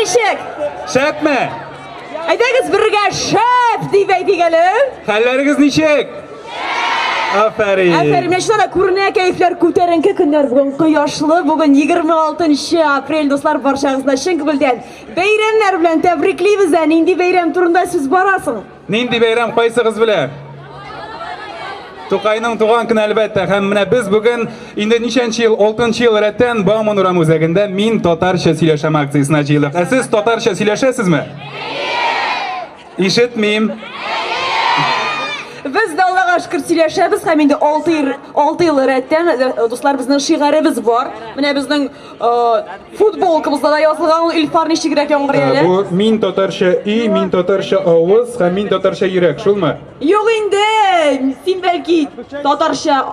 ничек? Шәпме? Әйдәгез бергә шәп дип әйтик әле. Хәлләрегез ничек? Афәрин. Афәрин, менә шунда да күренә кәефләр күтәренке көннәр бүген кояшлы, бүген 26 апрель, дуслар, барчагызны чын күңелдән бәйрәмнәр белән тәбриклибез. Ә нинди бәйрәм турында сүз бара соң? Нинди бәйрәм, кайсыгыз белә? Тукайның туган көне, әлбәттә. Һәм менә без бүген инде ничәнче ел, 6 ел рәттән Бауман урам үзәгендә Мин татарча сөйләшәм акциясенә җыелдык. Ә сез татарча сөйләшәсезме? Ишетмим. Без дә Аллага шөкер сөйләшәбез һәм инде 6 ел, 6 ел рәттән, дуслар, безнең шигаребез бар. Менә безнең футболкабызда да язылган ул. Илфар, ничегрәк яңгырый әле? Бу мин татарча өй, мин татарча авыз һәм мин татарча йөрәк, шулмы? Юк инде, син бәлки татарча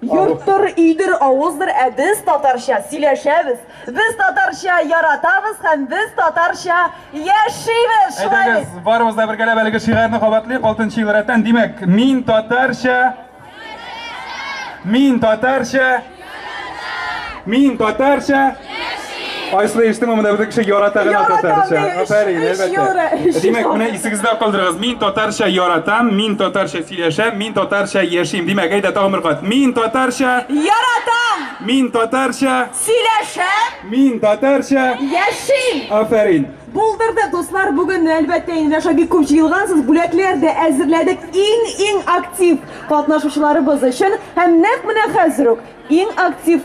йорттыр, өйдер, авыздыр, ә без татарча сөйләшәбез. Без татарча яратабыз һәм без татарча яшибез. Шулай бит? Әйдәгез, барыбыз да бергәләп әлеге шигарьне кабатлыйк 6 ел рәттән. Димәк, мин татарча, мин татарча, мин татарча. Айсылу, ишеттеңме, монда бөтен кеше ярата гына Яратам, татарча. ди, Афәрин, өч әлбәттә. ел өч Димәк, ел. менә исегездә калдырыгыз. Мин татарча яратам, мин татарча сөйләшәм, мин татарча яшим. Димәк, әйдә тагын бер кат. Мин татарча, Яратам, мин татарча, сөйләшәм, мин татарча. яшим. Афәрин. Булдырдык, дуслар, бүген әлбәттә инде менә бик күп җыелгансыз, бүләкләр дә әзерләдек иң-иң актив катнашучыларыбыз өчен. Һәм нәкъ менә хәзер үк иң актив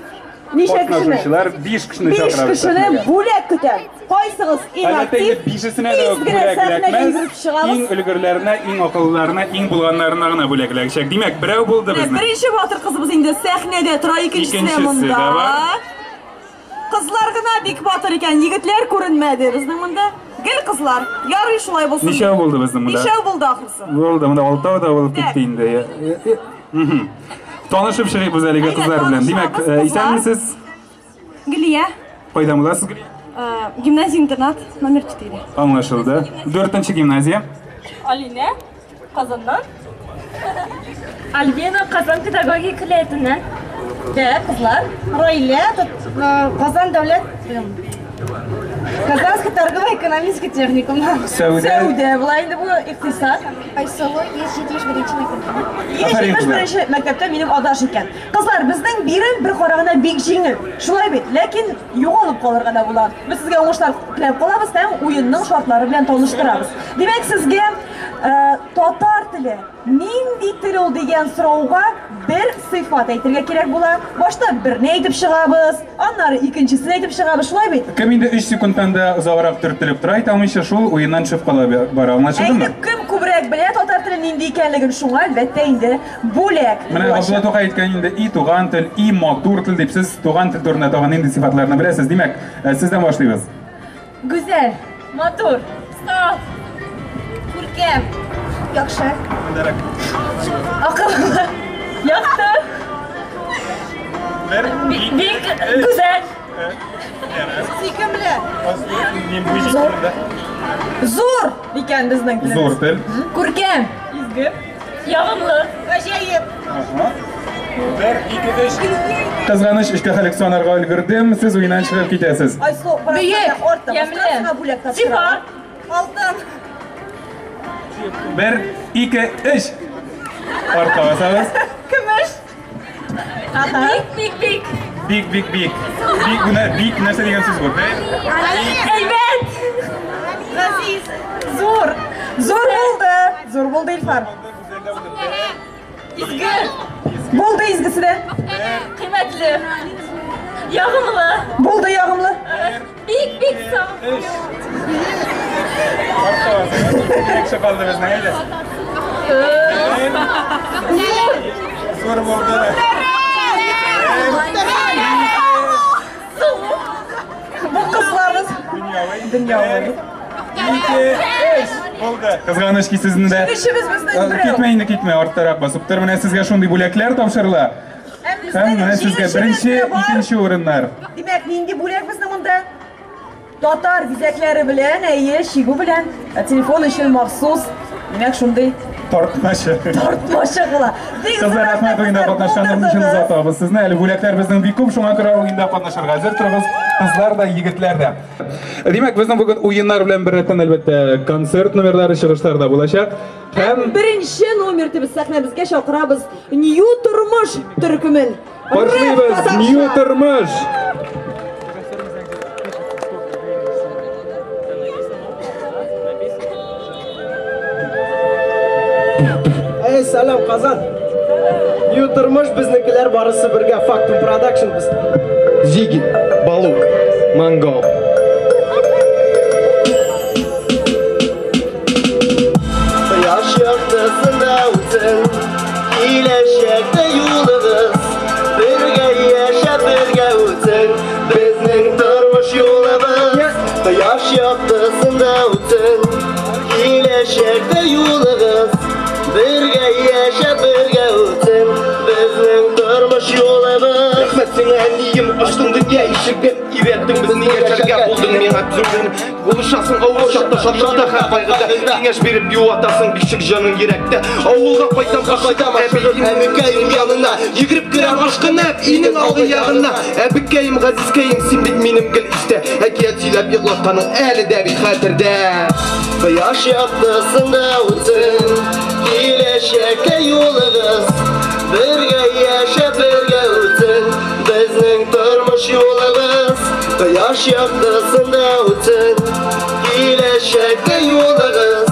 ничә кешене? Катнашучылар 5 кешене 5 чакырабыз кешене сәхнәгә. бүләк көтә. Кайсыгыз иң Әлбәттә инде актив? бишесенә дә Тиз үк генә бүләк сәхнәгә эләкмәс. йөгереп чыгабыз. Иң өлгерләренә, иң акыллыларына, иң булганнарына гына бүләк эләгәчәк. Димәк, берәү булды Менә безнең. беренче батыр кызыбыз инде сәхнәдә тора, икенчесе Икенчесе монда. дә бар. Кызлар гына бик батыр икән, егетләр күренмәде безнең монда. Гел кызлар. Ярый шулай булсын. Ничәү булды безнең монда? Ничәү булды ахрысы? Булды, монда алтау да булып Так. китте инде. Танышып чыгыйк без әлеге Әйдә, кызлар белән. Димәк, танышабыз, кызлар. исәнмесез? Галия, Кайдан буласыз, Галия? гимназия-интернат номер 4. Аңлашылды. Дүртенче гимназия. Алинә, Казаннан. Альбина, Казан педагогия көллиятеннән. Да, кызлар. Раилә, Казан дәүләт Казанский торгово-экономический техникум. Сәүдә. Сәүдә була инде бу, икътисад. Айсылу 171 мәктәптә. Афәрин, кызлар. 171 мәктәптә минем адаш икән. Кызлар, безнең бирем бер караганда бик җиңел. Шулай бит, ләкин югалып калырга да була. Без сезгә уңышлар теләп калабыз һәм уенның шартлары белән таныштырабыз. Димәк, сезгә татар теле нинди тел ул дигән сорауга бер сыйфат әйтергә кирәк була. Башта берне әйтеп чыгабыз, аннары икенчесен әйтеп чыгабыз, шулай бит? Кем инде 3 секундтан да озаграк төртелеп тора әйтә алмыйча, шул уеннан төшеп кала бара. Аңлашылдымы? Әйтеп, кем күбрәк белә татар теле нинди икәнлеген, шуңа әлбәттә инде бүләк Менә булачак. Габдулла Тукай әйткән инде, и туган тел, и матур тел дип. Сез туган тел турында тагын нинди сыйфатларны беләсез? Димәк, сездән башлыйбыз. Гүзәл, матур, саф, Күркәм. Яхшы. Акыллы, якты, Бер, бик гүзәл. Сөйкемле. Зур икән безнең телебез. Зур тел. Күркәм. Изге, ягымлы. Гаҗәеп. Бер, ике, өч. Кызганыч, өчкә хәлек санарга өлгердем. Сез уеннан чыгып китәсез. Айсылу, Бөек, артта ямьле, бастырасың, бүләк тапшыра. зифа. Алтын. Бер, ике, өч. Артка басабыз. Көмеш. Бик, бик, бик. Бик, бик, бик. Бик, менә бик нәрсә дигән сүз бу? Бер, Әйбәт. Газиз. Зур. Зур булды. Зур булды, Илфар. Изге. Булды изгесе дә. Кыйммәтле. Ягымлы. Булды ягымлы. Бик, бик саф. өч. Артка басабыз. Бик кеше калды безнең, әйдә. Бер. Зур булды. Бу кызларыбыз Дөньяви. Ике, өч. Булды. Кызганыч ки сезне дә. Җиңүчебез безнең берәү. Китмә инде, китмә, арттарак басып тор. Менә сезгә шундый бүләкләр тапшырыла. Һәм менә сезгә беренче, икенче урыннар. Димәк, нинди бүләк безнең монда? Татар бизәкләре белән, әйе, чигү белән, телефон өчен махсус, димәк, шундый тартмачы. Тартмачы була. Бик Кызлар, зур рәхмәт, уенда кызлар, катнашканыгыз өчен булдырдыгыз. озатабыз сезне. Әле бүләкләр безнең бик күп, шуңа күрә уенда катнашырга әзер торыгыз. Кызлар да, егетләр дә. Димәк, безнең бүген уеннар белән беррәттән, әлбәттә, концерт номерлары, чыгышлар да булачак. Һәм беренче номер дип сәхнәбезгә чакырабыз Нью Тормыш төркемен. Башлыйбыз, Нью Тормыш! Эй, сәлам, Казан! Нью Тормыш, безнекеләр барысы бергә, Фактум Продакшн без. Зиги, Балук, Монгол. Кояш яктысында үтсен киләчәктә юлыгыз, бергә яшәп, бергә үтсен безнең тормыш юлыбыз. Кояш яктысында үтсен киләчәктә юлыгыз, бергә яшәп, бергә үтсен безнең тормыш юлыбыз. Рәхмәт сиңа, әнием, ачтың дөнья ишеген, өйрәттең безне яшәргә, булдың миңа төзүген. Булышасың авыр чакта, шатлыкта һәм кайгыда, киңәш биреп юатасың, бишек җаның йөрәктә. Авылга кайтам, кайтам, ашыгып, әбекәем янына, йөгереп керәм ашкынып, өйнең алгы ягына. Әбекәем, газизкәем, син бит минем гел истә, әкият сөйләп йоклатканың әле дә бит хәтердә. Кояш яктысында үтсен киләчәккә юлыгыз, бергә яшәп, бергә үтсен безнең тормыш юлыбыз. Кояш яктысында үтсен киләчәккә юлыгыз,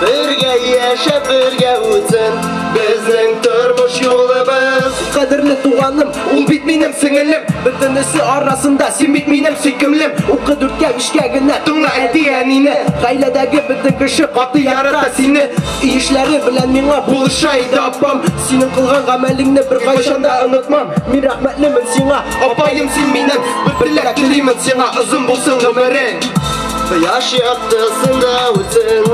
бергә яшәп, бергә үтсен безнең тормыш юлыбыз. Кадерле туганым, ул бит минем сеңелем, бөтенесе арасында син бит минем сөйкемлем. Укы дүрткә, бишкә генә, тыңла әти-әнине, гаиләдәге бөтен кеше каты ярата сине. Өй эшләре белән миңа булыша иде апам, синең кылган гамәлеңне беркайчан да онытмам. Мин рәхмәтлемен сиңа, апаем, син минем. Бер теләк телимен сиңа, озын булсын гомерең. Кояш яктысында үтсен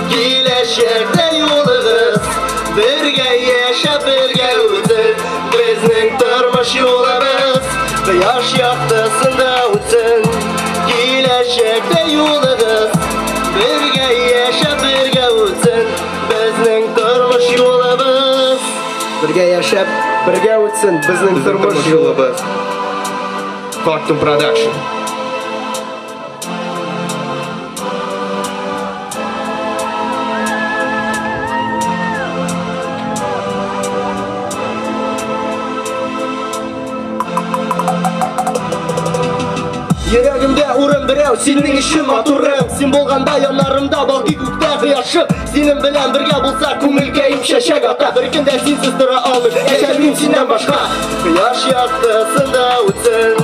киләчәктә юлыгыз, бергә яшәп, бергә үтсен безнең тормыш юлыбыз. Кояш яктысында үтсен киләчәктә юлыгыз, бергә яшәп, бергә үтсен безнең тормыш юлыбыз. Бергә яшәп, бергә үтсен безнең тормыш юлыбыз. Фактум Продакшн. Йөрәгемдә урын берәү, синең өчен матурым. Син булганда яннарымда балкый күктә кояшы. Синең белән бергә булса күңелкәем чәчәк ата. Бер көн дә синсез тора алмыйм, яшәмим синнән башка. Кояш яктысында үтсен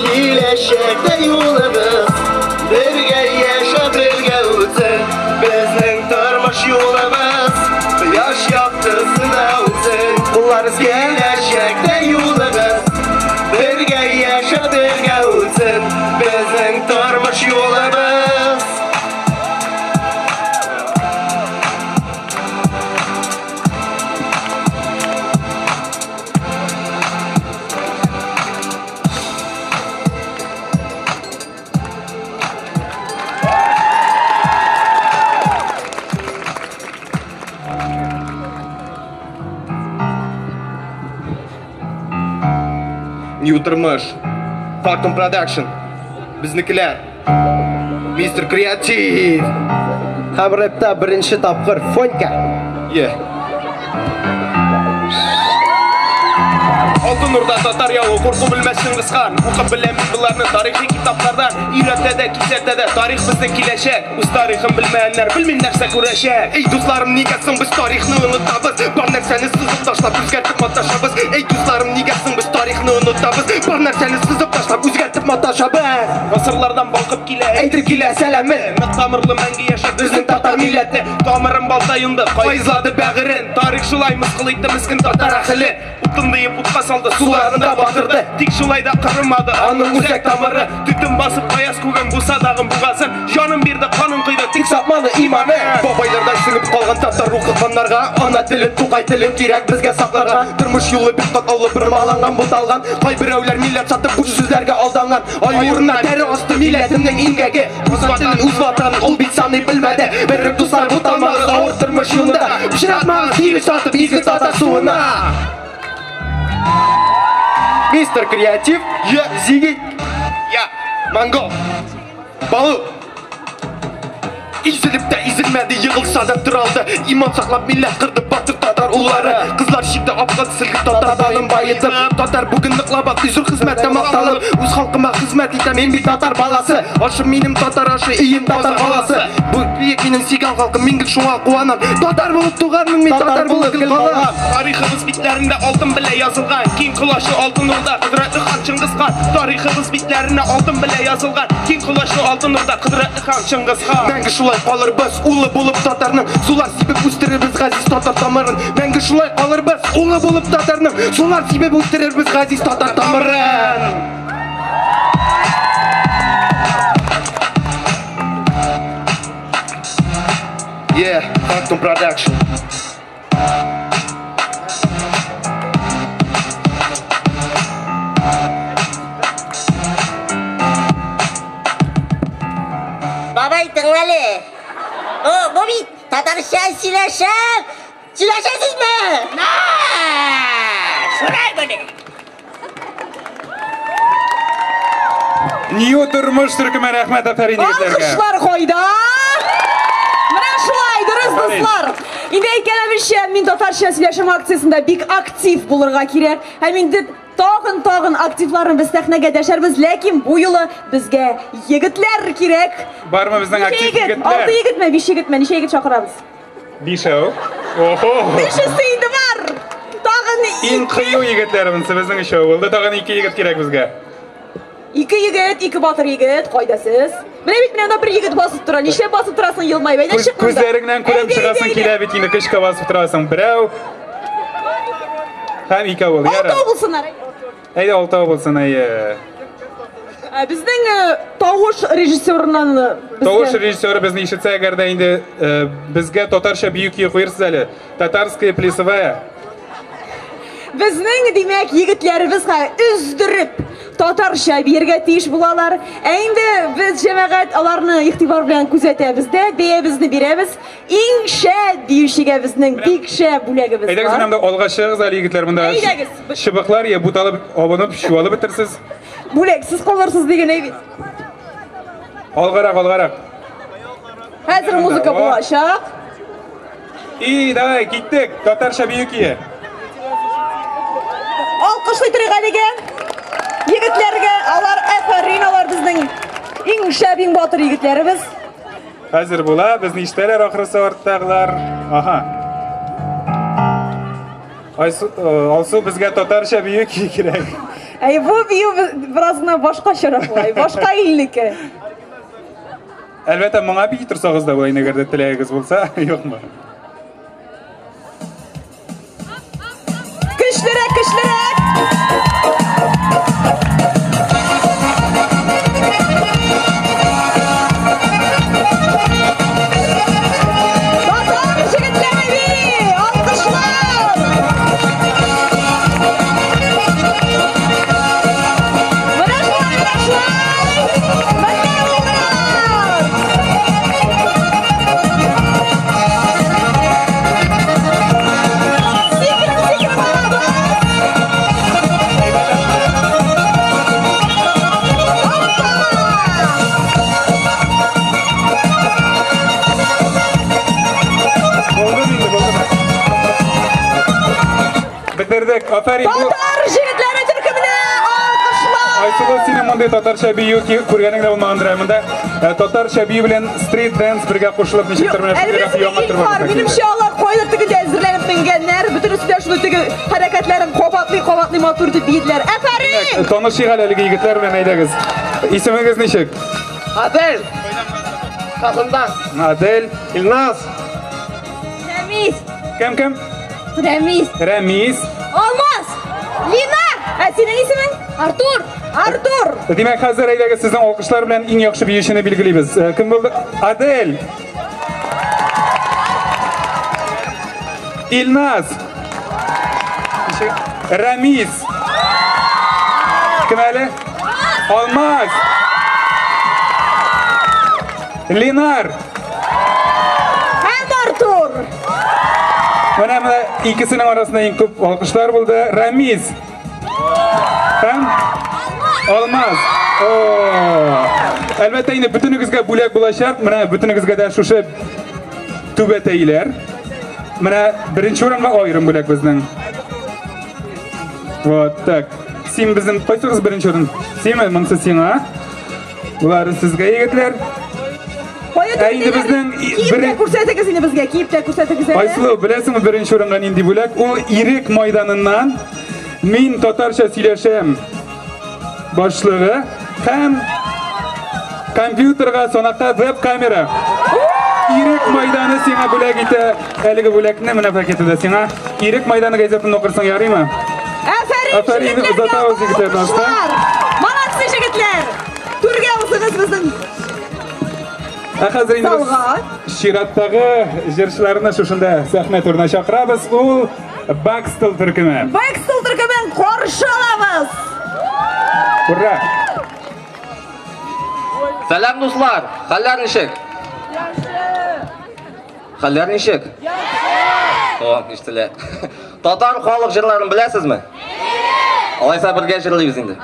киләчәктә юлыбыз, бергә яшәп, бергә үтсен безнең тормыш юлыбыз. Кояш яктысында үтсен киләчәктә юлыбыз, бергә яшәп, бергә үтсен безнең тормыш юлыбыз. Нью Тормыш, Фактум Продакшн, безнекеләр, Мистер Креатив. Һәм рэпта беренче тапкыр Фонька. Yeah. Алтын Урда татар явы, курку белмәс Чингисхан. Укып беләм мин боларны тарихи китаплардан. Өйрәтә дә, кисәтә дә, тарих безнең киләчәк. Үз тарихын белмәгәннәр белмим нәрсә күрәчәк. Эй, дусларым, нигә соң без тарихны онытабыз? Бар нәрсәне сызып ташлап, үзгәртеп маташабыз. Эй, дусларым, нигә соң без тарихны онытабыз? Бар нәрсәне сызып ташлап, үзгәртеп маташабыз. Гасырлардан балкып килә, әйтеп килә сәламе. Нык тамырлы мәңге яшәп безнең татар милләте. Тамырын балта йонды, кайзлады бәгырен. Тарих шулай мыскыл итте мескен татар әһеле. Утын диеп утка салды, суларында батырды. Тик шулай да кырылмады аның үзәк тамыры. Төтен басып аяз күген буса дагын бугазын. Җанын бирде, канын койды, тик сатмады иманы. Бабайлардан сеңеп калган татар рухы каннарга, ана телен, тукай телен кирәк безгә сакларга. Тормыш юлы бик катлаулы, бормаланган, буталган. Кайберәүләр милләт сатып буш сүзләргә алданган. Ай урынына тәре асты милләтемнең имгәге. Үз ватанын, үз ватанын ул бит саный белмәде. Берүк дуслар буталмагыз авыр тормыш юлында. Пычратмагыз тире сатып изге татар суына. Мистер Креатив, я, Зиги, я. Монгол. Балу. Изелеп тә изелмәде, егылса да тора алды. Иман саклап милләт кырды батыр татар уллары. Кызлар чикте апкан селге татар данын баетып. Татар бүген ныклап атлый зур хезмәттә макталып. Үз халкыма хезмәт итәм, мин бит татар баласы. Ашым минем татар ашы, өем татар баласы. Бу бөек минем сөйгән халкым, мин гел шуңа куанам. Татар булып туганмын мин, татар булып гел калам. Тарихыбыз битләрендә алтын белә язылган. Киң колачлы Алтын Урда, кодрәтле хан Чыңгыз хан. Тарихыбыз битләренә алтын белә язылган. Киң колачлы Алтын Урда, кодрәтле хан Чыңгыз хан. Мәңге шулай калырбыз, улы булып татарның, сулар сибеп үстерербез газиз татар тамырын. Мәңге шулай калырбыз, улы булып татарның, сулар сибеп үстерербез газиз татар тамырын. Yeah, Factum Production. Бабай, тыңла әле. О, бу бит татарча сөйләшәм. Сөйләшәсезме? На! Шулай буны. Нью тормыш төркеме, рәхмәт, афәрин егетләргә. Алкышлар кайда? Менә шулай, дөрес, дуслар. Инде әйткәнебезчә, мин татарча сөйләшәм акциясендә бик актив булырга кирәк. Һәм инде тагын-тагын активларын без сәхнәгә дәшәрбез, ләкин бу юлы безгә егетләр кирәк. Бармы безнең Ничә актив егет? егетләр? 6 егетме, 5 егетме? Ничә егет чакырабыз? Бишәү. Охо! Бишесе инде бар. Тагын Иң кыю егетләр монысы безнең өчәү булды. Тагын 2 егет кирәк безгә. 2 егет, 2 батыр егет, кайда сез? Менә бит менә бер егет басып тора. Нишләп басып торасың, елмаеп? Әйдә чык монда. Күзләреңнән күреп Әйдә, чыгасың әйдә, килә бит инде, көчкә басып торасың. Берәү һәм икәү булды. Ярар. Алтау булсыннар. Әйдә, алтау булсын, әйе. Безнең тавыш режиссерыннан безгә Тавыш режиссеры безне ишетсә, әгәр дә инде безгә татарча бию көе куерсыз әле. Татарская плясовая. Безнең, димәк, егетләребез өздереп татарча биергә тиеш булалар. Ә инде без, җәмәгать, аларны игътибар белән күзәтәбез дә, бәябезне бирәбез. Иң шәп биючегә безнең бик шәп бүләгебез Әйдәгез, бар. менә монда алга чыгыгыз әле, егетләр, монда Әйдәгез. чыбыклар я буталып, абынып, чуалып бетерсез. Бүләксез калырсыз дигән әй бит. Алгарак, алгарак. Хәзер музыка булачак. И, давай, киттек. Татарча бию көе. Алкышлый торыйк әлегә. Егетләргә, алар афәрин, алар безнең иң шәп, иң батыр егетләребез. Хәзер була, безне ишетәләр ахрысы арттагылар. Аһа. Айсу, Алсу, безгә татарча бию көе кирәк. Әй, бу бию бераз гына башкачарак була, башка илнеке. Әлбәттә, моңа бии торсагыз да була, әгәр дә теләгегез булса, юкмы? Көчлерәк, көчлерәк! Татар җегетләре бии! Алкышлар! Менә шулай, менә шулай! Менә уйнар! Сикереп, сикереп барабыз! Булды инде, булды. Бетердек. Афәрин. Татар җегетләре төркеменә алкышлар! Айсылу, синең мондый татарча бию күргәнең дә булмагандыр әле монда. Татарча бию белән стрит дэнс бергә кушылып ничектер менә шундыйрак яңа төр Әлбәттә, минемчә, алар кайда тегендә әзерләнеп менгәннәр, бөтенесе дә шуны теге хәрәкәтләрен кабатлый-кабатлый матур итеп биеделәр. Афәрин! Танышыйк әле әлеге егетләр белән, әйдәгез. Исемегез ничек? Адель! Казандан. Адель. Илназ. Рәмис. Кем, кем? Рәмис. Рәмис. Алмаз. Линар. Ә синең исемең? Артур. Артур. Димәк, хәзер әйдәгез сезнең алкышлар белән иң яхшы биючене билгелибез. Кем булды? Адель. Илназ. Рәмис. Кем әле? Алмаз. Линар. Һәм Артур. Менә менә икесенең арасында иң күп алкышлар булды. Рәмис. Һәм Алмаз. Әлбәттә инде бөтенегезгә бүләк булачак. Менә бөтенегезгә дә шушы түбәтәйләр. Менә беренче урынга аерым бүләк безнең. Вот так. Син безнең кайсыгыз беренче урын? Синме? Монысы сиңа. Булары сезгә, егетләр. Ә инде безнең киеп тә күрсәтегез инде безгә, киеп тә күрсәтегез әле. Айсылу, беләсеңме беренче урынга нинди бүләк? Ул Ирек майданыннан Мин татарча сөйләшәм башлыгы һәм компьютерга санакка веб-камера. Ирек майданы сиңа бүләк итә. Әлеге бүләкне менә пакеты да сиңа. Ирек майданы газетын укырсың, ярыймы? Афәрин, Афәрин, озатабыз егетләрне аста. Молодцы, егетләр! Түргә узыгыз безнең. Ә хәзер инде без чираттагы җырчыларны шушында сәхнә түренә чакырабыз. Ул Бакстел төркеме. Бакстел төркемен каршы алабыз. Ура! Сәлам, дуслар! Хәлләр ничек? Яхшы! Хәлләр ничек? Яхшы! О, ишетелә. Татар халык җырларын беләсезме? Алайса бергә җырлыйбыз инде.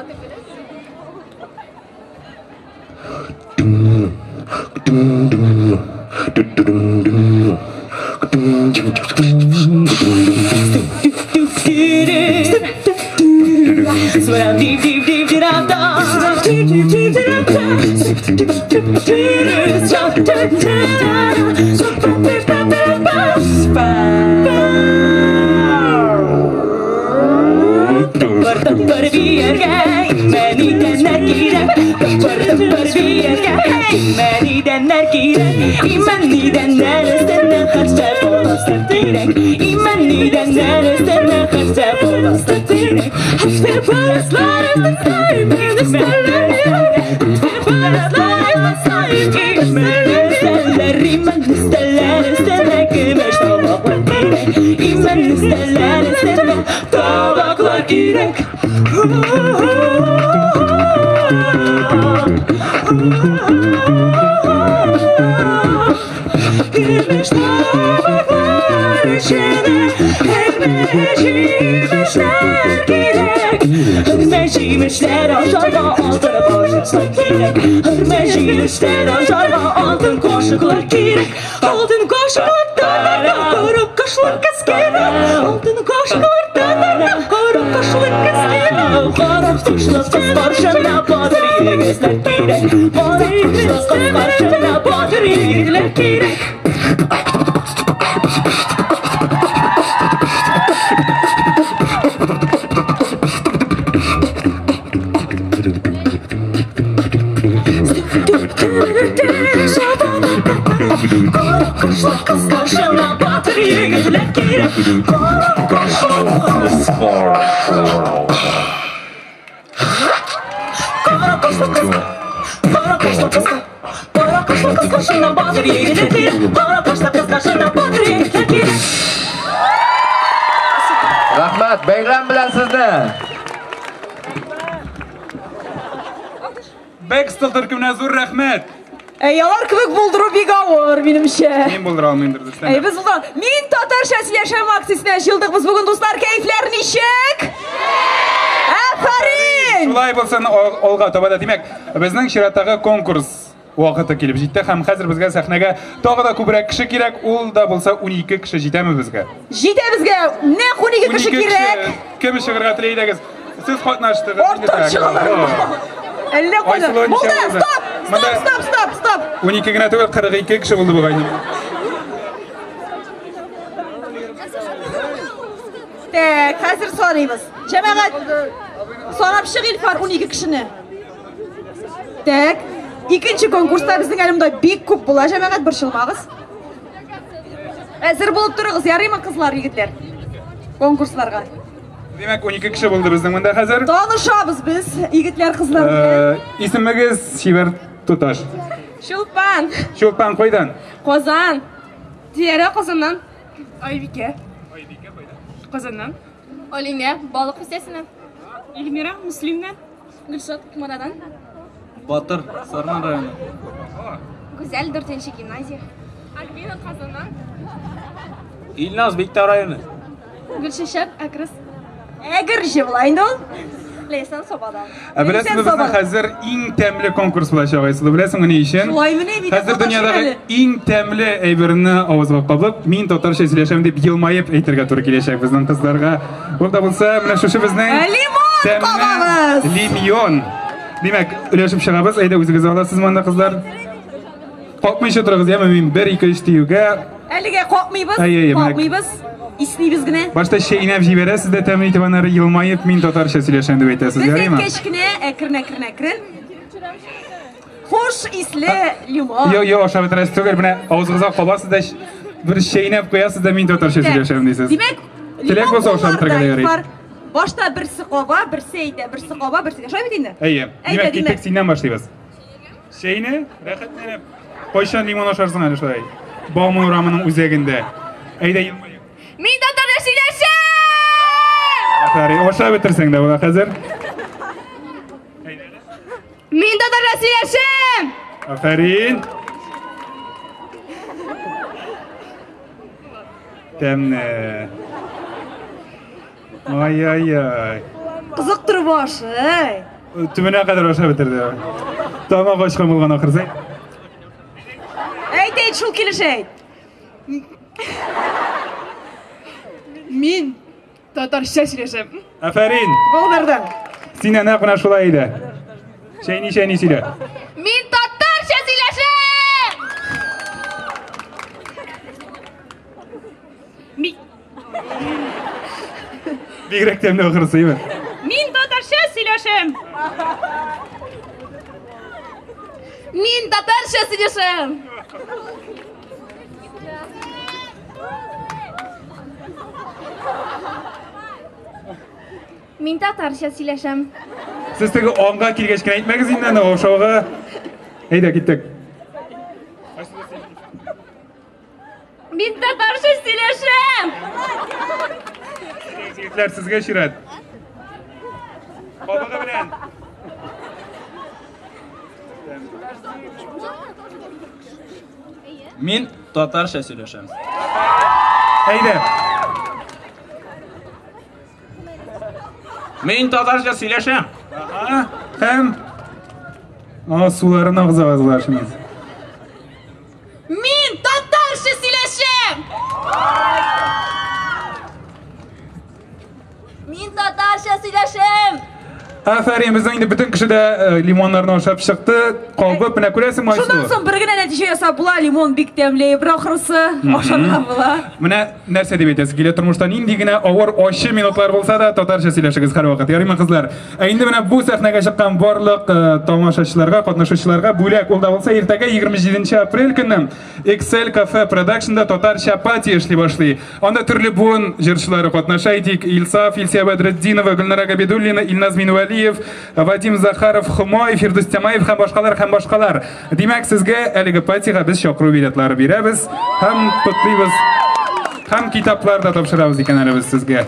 Тыпыр биергә, имән идәннәр кирәк. Тыпыр тыпыр биергә, имән идәннәр кирәк. Имән идәннәр өстенә хәтфә полосы кирәк. Имән идәннәр өстенә хәтфә полосы кирәк. Хәтфә полослар өстенә имән өстәлләр кирәк. Хәтфә полослар өстенә имән өстәлләр, имән өстәлләр өстенә көмеш табаклар кирәк. Имән өстәлләр өстенә табаклар кирәк. Көмеш табаклар эченә һәрбер җимешләр кирәк. Һәрбер җимешләр ашарга алтын кашыклар кирәк. Һәрбер җимешләр ашарга алтын кашыклар кирәк. Алтын кашыклар татарда коры кашлы кыз кирәк. Алтын кашыклар татарда коры кашлы кыз кирәк. Кара кашлы кыз каршына батыр егетләр кирәк. Кара кашлы кыз каршына батыр егетләр кирәк. Кара кашлы кыз каршына батыр егетләр кирәк. Кара кашлы кыз. Кара кашлы кыз. Кара кашлы кыз. Кара кашлы кыз каршына батыр егетләр кирәк. Кара кашлы кыз каршына батыр егетләр кирәк. Рәхмәт, бәйрәм белән сезне! Бэкстел төркеменә зур рәхмәт! Әй, алар кебек булдыру бик авыр, минемчә. Мин булдыра алмыймдыр, дөрестән. Әй, без булдыра. Мин татарча сөйләшәм акциясенә җыелдык без бүген, дуслар, кәефләр ничек? Афәрин! Шулай булсын, алга таба да. Димәк, безнең чираттагы конкурс вакыты килеп җитте һәм хәзер безгә сәхнәгә тагы да күбрәк кеше кирәк. Ул да булса 12 кеше җитәме безгә? Җитә безгә, нәкъ 12 кеше кирәк. Кем чыгарга тели идегез? Сез катнаштыгыз. Артык чыгалар. Әллә кайда. Булды, стоп! Стоп, стоп, стоп, стоп! 12 генә түгел, 42 кеше булды бугай. Так, хәзер саныйбыз. Җәмәгать, санап чык, Илфар, 12 кешене. Так, икенче конкурста безнең әле монда бик күп була, җәмәгать, борчылмагыз. Әзер булып торыгыз, ярыймы, кызлар, егетләр? Конкурсларга. Димәк, 12 кеше булды безнең монда хәзер. Танышабыз без, егетләр, кызлар белән. Исемегез Чибәр Туташ. Чулпан. Чулпан кайдан? Казан. Диләрә Казаннан. Айбикә. Айбикә кайдан? Казаннан. Алинә, Балык бистәсеннән. Эльмира, Мөслимнән. Гөлшат, Кукмарадан. Батыр, Сарман районы. Гүзәл, 4 гимназия. Альбина, Казаннан. Илназ, Биктау районы. Гөлчәчәк, Әкрес. Әгерҗе була инде ул. Ләйсән Сабадан. Ә беләсеңме, безнең хәзер иң тәмле конкурс булачак, Айсылу, беләсеңме ни өчен? Шулаймыни, мин дә Хәзер татарча дөньядагы әле. иң тәмле әйберне авызга кабып, мин татарча сөйләшәм дип елмаеп әйтергә туры киләчәк безнең кызларга. Ул да булса, менә шушы безнең Лимон тәмле кабабыз! Лимон. Димәк, өләшеп чыгабыз. Әйдә, үзегез аласыз монда, кызлар. Капмыйча торыгыз, яме мин 1 2 3 диюгә. Әлегә капмыйбыз, Әй, әй, менә- капмыйбыз. Иснибез генә. Башта чәйнәп җибәрәсез дә тәмле итеп аннары елмаеп мин татарча сөйләшәм дип әйтәсез, Без ярыймы? әйткәч кенә әкрен-әкрен әкрен. Хуш исле лимон. Йо, йо, ашап бетерәсез түгел, менә авызыгызга кабасыз да бер чәйнәп куясыз да мин татарча сөйләшәм дисез. Димәк, Теләк лимон булса ашап бетерергә дә ярый. бар. Башта берсе каба, берсе әйтә, берсе каба, берсе әйтә. Шулай бит инде? Әйе. Әйдә, Димәк, димәк. киттек, синнән башлыйбыз. Чәйне рәхәтләнеп. Кайчан лимон ашарсың әле шулай? Бауман урамының үзәгендә. Әйдә, елмаеп. Мин татарча сөйләшәм! Афәрин, ашап бетерсәң дә була хәзер. Мин татарча сөйләшәм! Афәрин. Тәмле. Ай-ай-ай. Кызык торып ашый. Төбенә кадәр ашап бетерде. Тамак ачкан булган ахрысы. Әйт, әйт, шул килеш әйт. Мин татарча сөйләшәм. Афәрин. Булдырдың. Син әнә менә шулай иде. Чәйни чәйни сөйлә. Мин татарча сөйләшәм! Мин Бигрәк тәмле ахрысы, әйме? Мин татарча сөйләшәм. Мин татарча сөйләшәм! Мин татарча сөйләшәм. Сез теге аңга килгәч кенә әйтмәгез инде аны ашауга. Әйдә, киттек. Мин татарча сөйләшәм! Егетләр, сезгә чират. Кабыгы белән. Мин татарча сөйләшәм. Әйдә. Мин татарча сөйләшәм. Ага. Һәм суларын агыза шуны. Мин татарча сөйләшәм! Мин татарча сөйләшәм! Афәрин, безнең инде бөтен кеше дә лимоннарны ашап чыкты. Кабып, менә күрәсеңме, Шуннан Айсылу? соң бер генә нәтиҗә ясап була, лимон бик тәмле, бер ахрысы ашарга була. Менә нәрсә дип әйтәсе килә, тормышта нинди генә авыр, ачы минутлар булса да, татарча сөйләшегез һәрвакыт. Ярыймы, кызлар? Ә инде менә бу сәхнәгә чыккан барлык тамашачыларга, катнашучыларга бүләк ул да булса иртәгә 27 апрель көнне Excel Cafe Production'да татарча пати эшли башлый. Анда төрле буын җырчылары катнаша. Әйтик, Илсаф, Илсия Бәдретдинова, Гөлнара Габидуллина, Илназ Минвәлиев, Вадим Захаров, Хумай, Фирдүс Тямаев һәм башкалар һәм башкалар. Димәк, сезгә әлеге патига без чакыру билетлары бирәбез һәм котлыйбыз. Һәм китаплар да тапшырабыз икән әле без сезгә.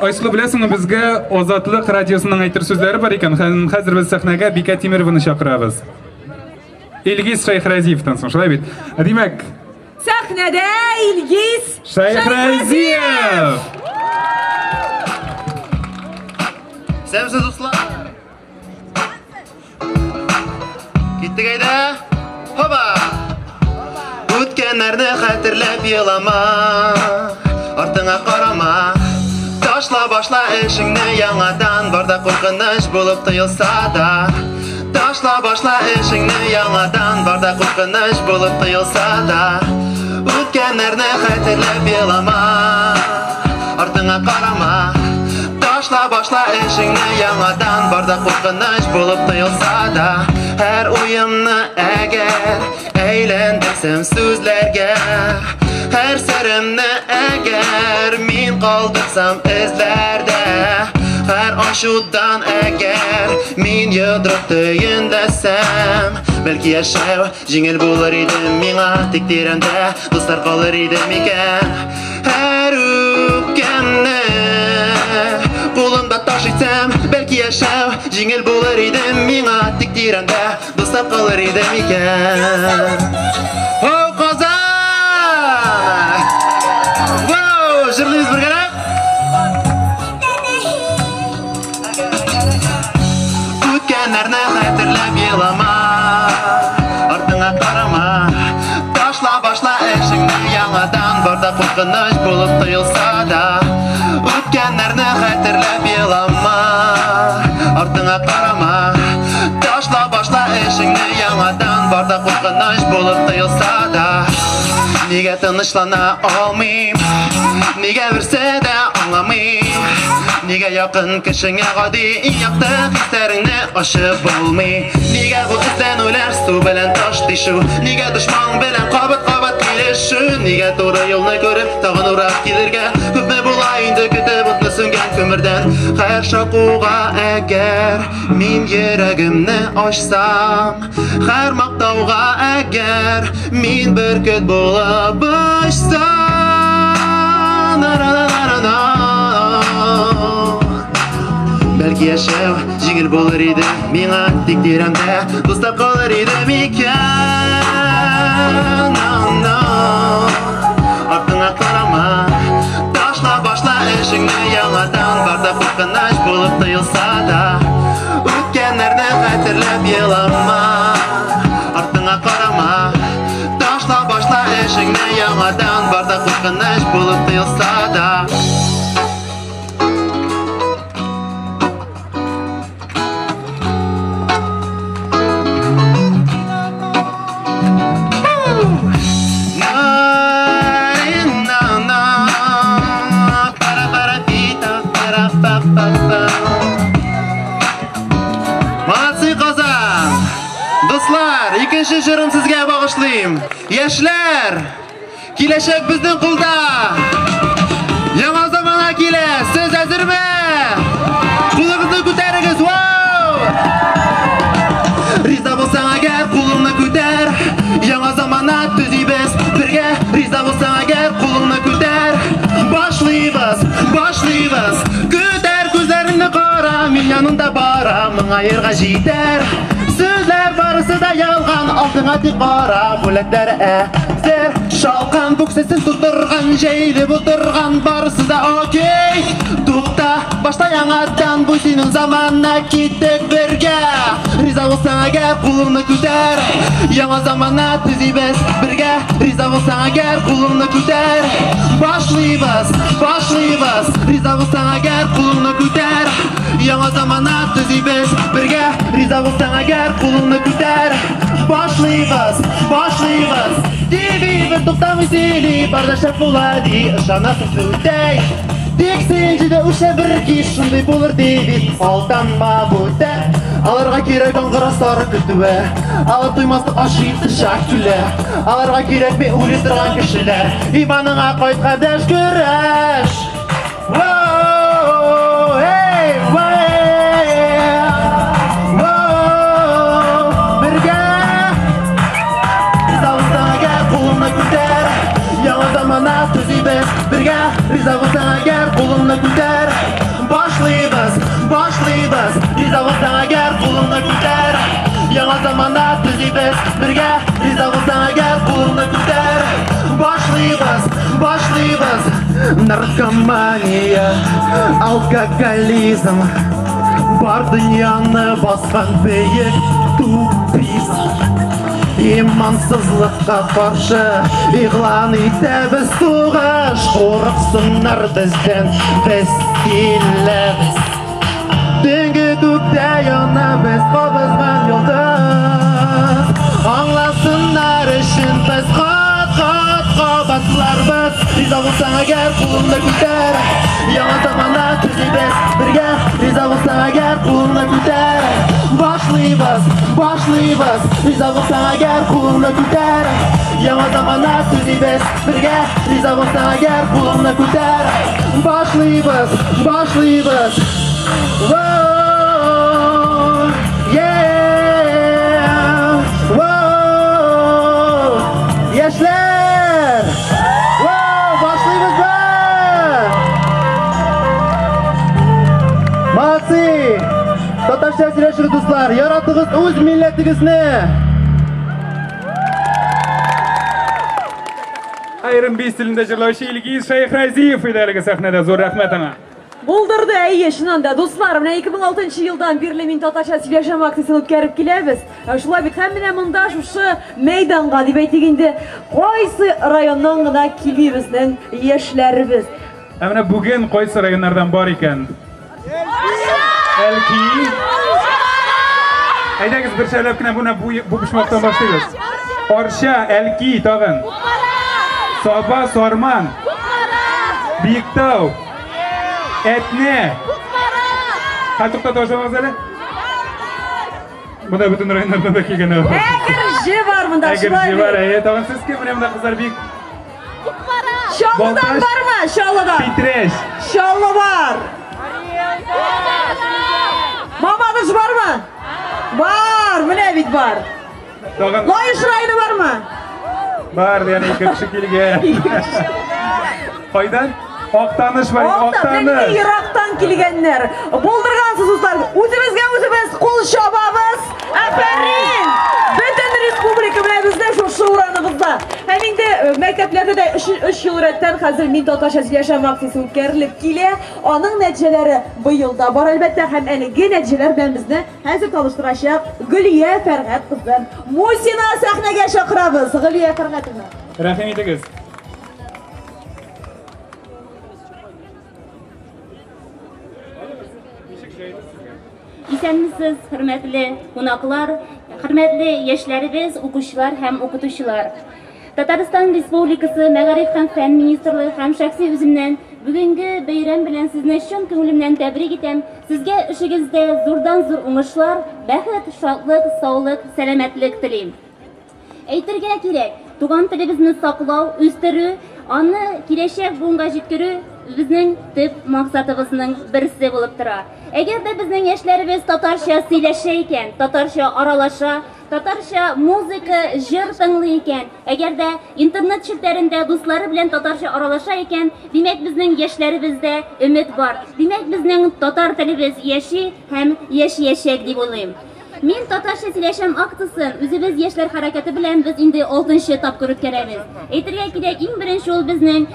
Айсылу, беләсеңме, безгә Азатлык радиосының әйтер сүзләре бар икән. Һәм хәзер без сәхнәгә Бикә Тимированы чакырабыз. Илгиз Шәйхразиевтан соң, шулай бит? Димәк, Сәхнәдә Илгиз Шәйхразиев! Сәмсез дуслар. Киттек әйдә. Хоба! Үткәннәрне хәтерләп елама, артыңа карама. Ташла башла эшеңне яңадан, барда куркыныч булып тоелса да. Ташла башла эшеңне яңадан, барда куркыныч булып тоелса да. Үткәннәрне хәтерләп елама, артыңа карама. Ташла башла эшеңне яңадан, барда куркыныч булып тоелса да. Һәр уемны әгәр әйләндерсәм сүзләргә, һәр серемне әгәр мин калдырсам эзләрдә, һәр ачудан әгәр мин йодрык төенләсәм, бәлки яшәү җиңел булыр иде миңа, тик тирәмдә дуслар калыр иде микән? Һәр үпкәмне кулымда таш итсәм, бәлки яшәү җиңел булыр иде миңа, тик тирәмдә дуслар калыр иде микән? О, Казан! Вау, җырлыйбыз бергәләп! Ташла башла эшеңне яңадан, бар да куркыныч булып тоелса да, үткәннәрне хәтерләп елама, артыңа карама. Ташла башла эшеңне яңадан, бар да куркыныч булып тоелса да. Нигә тынычлана алмыйм, нигә берсе дә аңламыйм, нигә якын кешеңә гади иң якты хисләреңне ачып булмый, нигә бу эзләнүләр су белән таш тишү, нигә дошман белән кабат-кабат килешү, нигә туры юлны күреп тагын урап килергә, күпме була инде көтеп утны сүнгән күмердән. Хәер шакуга әгәр мин йөрәгемне ачсам, хәер мактауга әгәр мин бөркет булып очсам. На-на-на-на-на. Бәлки яшәү җиңел булыр иде миңа, тик тирәмдә дуслар калыр иде микән? No, no. Артыңа карама, ташла башла эшеңне яңадан, бар да куркыныч булып тоелса да, үткәннәрне хәтерләп елама, артыңа карама. Ташла башла эшеңне яңадан, бар да куркыныч булып тоелса да. Молодцы, Казан! Дуслар, икенче җырым сезгә багышлыйм. Яшьләр, киләчәк безнең кулда. Яңа замана килә, сез әзерме? Кулыгызны күтәрегез, вау! Риза булсаң әгәр, кулыңны күтәр. Яңа замана төзибез бергә. Риза булсаң әгәр, кулыңны күтәр. Башлыйбыз, башлыйбыз. Күтәр күзләреңне кара, мин янында барам, моңаерга җитәр. Сүзләр барысы да ялган, алдыңа тик кара, бүләкләр әзер. Шалкан бүксәсен тутырган, җәйлеп утырган, барысы да окей. Тукта, башта яңадан, бу синең замана, киттек бергә. Риза булсаң әгәр, кулыңны күтәр. Яңа замана төзибез бергә. Риза булсаң әгәр, кулыңны күтәр. Башлыйбыз, башлыйбыз. Риза булсаң әгәр, кулыңны күтәр. Яңа замана төзибез бергә. Риза булсаң әгәр, кулыңны күтәр. Башлыйбыз, башлыйбыз. Диби бер туктамый сөйли, бар да шәп була ди, ышанасың сүтәй. Тик син җиде үлчә бер кич, шундый булыр ди бит, алданма бүтән. Аларга кирәк аңгыра сары көтүе, алар туймаслык ашый тышак түлә. Аларга кирәкми үле торган кешеләр, иманыңа кайт, кардәш, көрәш. Воу, эй, воу, бергә. Риза булсаң әгәр, кулыңны күтәр. Яңа замана төзибез бергә. Риза булсаң әгәр, кулыңны күтәр. Башлыйбыз, башлыйбыз. Риза булсаң әгәр, кулыңны күтәр. Яңа замана төзибез бергә. Риза булсаң әгәр, кулыңны күтәр. Башлыйбыз, башлыйбыз. Наркомания, алкоголизм, бар дөньяны баскан бөек тупизм. Имансызлыкка каршы игълан итәбез сугыш. Курыксыннар бездән, без киләбез. Төнге күктә яна без кабызган йолдыз. Аңласыннар өчен без кат-кат кабатларбыз. Риза булсаң әгәр, кулыңны күтәр. Яңа замана төзибез бергә. Риза булсаң әгәр, кулыңны күтәр. Башлыйбыз, башлыйбыз. Риза булсаң әгәр, кулыңны күтәр. Яңа замана төзибез бергә. Риза булсаң әгәр, кулыңны күтәр. Башлыйбыз, башлыйбыз. Воу, yeah, воу, яшьләр, воу, башлыйбызмы? Молодцы! Татарча сөйләшегез, дуслар, яратыгыз үз милләтегезне. R&B стилендә җырлаучы Илгиз Шәйхразиев иде әлеге сәхнәдә. Зур рәхмәт аңа. Булдырды, әйе, чыннан да, дуслар, менә 2006 елдан бирле мин татарча сөйләшәм акциясен үткәреп киләбез. Шулай бит, һәм менә монда шушы мәйданга дип әйтик инде, кайсы районнан гына килми безнең яшьләребез. Ә менә бүген кайсы районнардан бар икән? Әлки. Әйдәгез бершәләп кенә менә бу почмактан башлыйбыз. Арча, Әлки тагын. Саба, Сарман. Биектау. Әтнә. Хәл туктата башламагыз әле. Монда бөтен районнардан да килгән. Әгерҗе бар монда, шулай Әгерҗе бар, әйе, тагын сез кем? Менә монда кызлар бик. Чаллыдан бармы? Чаллыдан. Питрәч. Чаллы бар. Мамадыш бармы? Бар, менә бит бар. Тагын. Лаеш районы бармы? Бар, яни ике кеше килгән. Кайдан? Актаныш бар, Актаныш. Ерактан килгәннәр. Булдыргансыз, дуслар. Үзебезгә үзебез кул чабабыз. Афәрин! Бөтен республика белән безнең шушы ураныбызда. Һәм инде мәктәпләрдә дә 3 ел рәттән хәзер мин татарча сөйләшәм акциясе үткәрелеп килә. Аның нәтиҗәләре быел да бар, әлбәттә, һәм әлеге нәтиҗәләр белән безне хәзер таныштырачак Гөлия Фәргать кызы Мусина сәхнәгә чакырабыз. Гөлия Фәргатовна. Рәхим итегез. Исәнмесез, хөрмәтле кунаклар, хөрмәтле яшьләребез, укучылар һәм укытучылар. Татарстан Республикасы Мәгариф һәм фән министрлыгы һәм шәхси үземнән бүгенге бәйрәм белән сезне чын күңелемнән тәбрик итәм. Сезгә эшегездә зурдан-зур уңышлар, бәхет, шатлык, саулык, сәламәтлек телим. Әйтергә кирәк, туган телебезне саклау, үстерү, аны киләчәк буынга җиткерү безнең төп максатыбызның берсе булып тора. Әгәр дә безнең яшьләребез татарча сөйләшә икән, татарча аралаша, татарча музыка, җыр тыңлый икән, әгәр дә интернет челтәрендә дуслары белән татарча аралаша икән, димәк, безнең яшьләребездә өмет бар. Димәк, безнең татар телебез яши һәм яшиячәк дип уйлыйм. Мин татарча сөйләшәм акциясен үзебез яшьләр хәрәкәте белән без инде 6нчы тапкыр үткәрәбез. Әйтергә кирәк, иң беренче ул безнең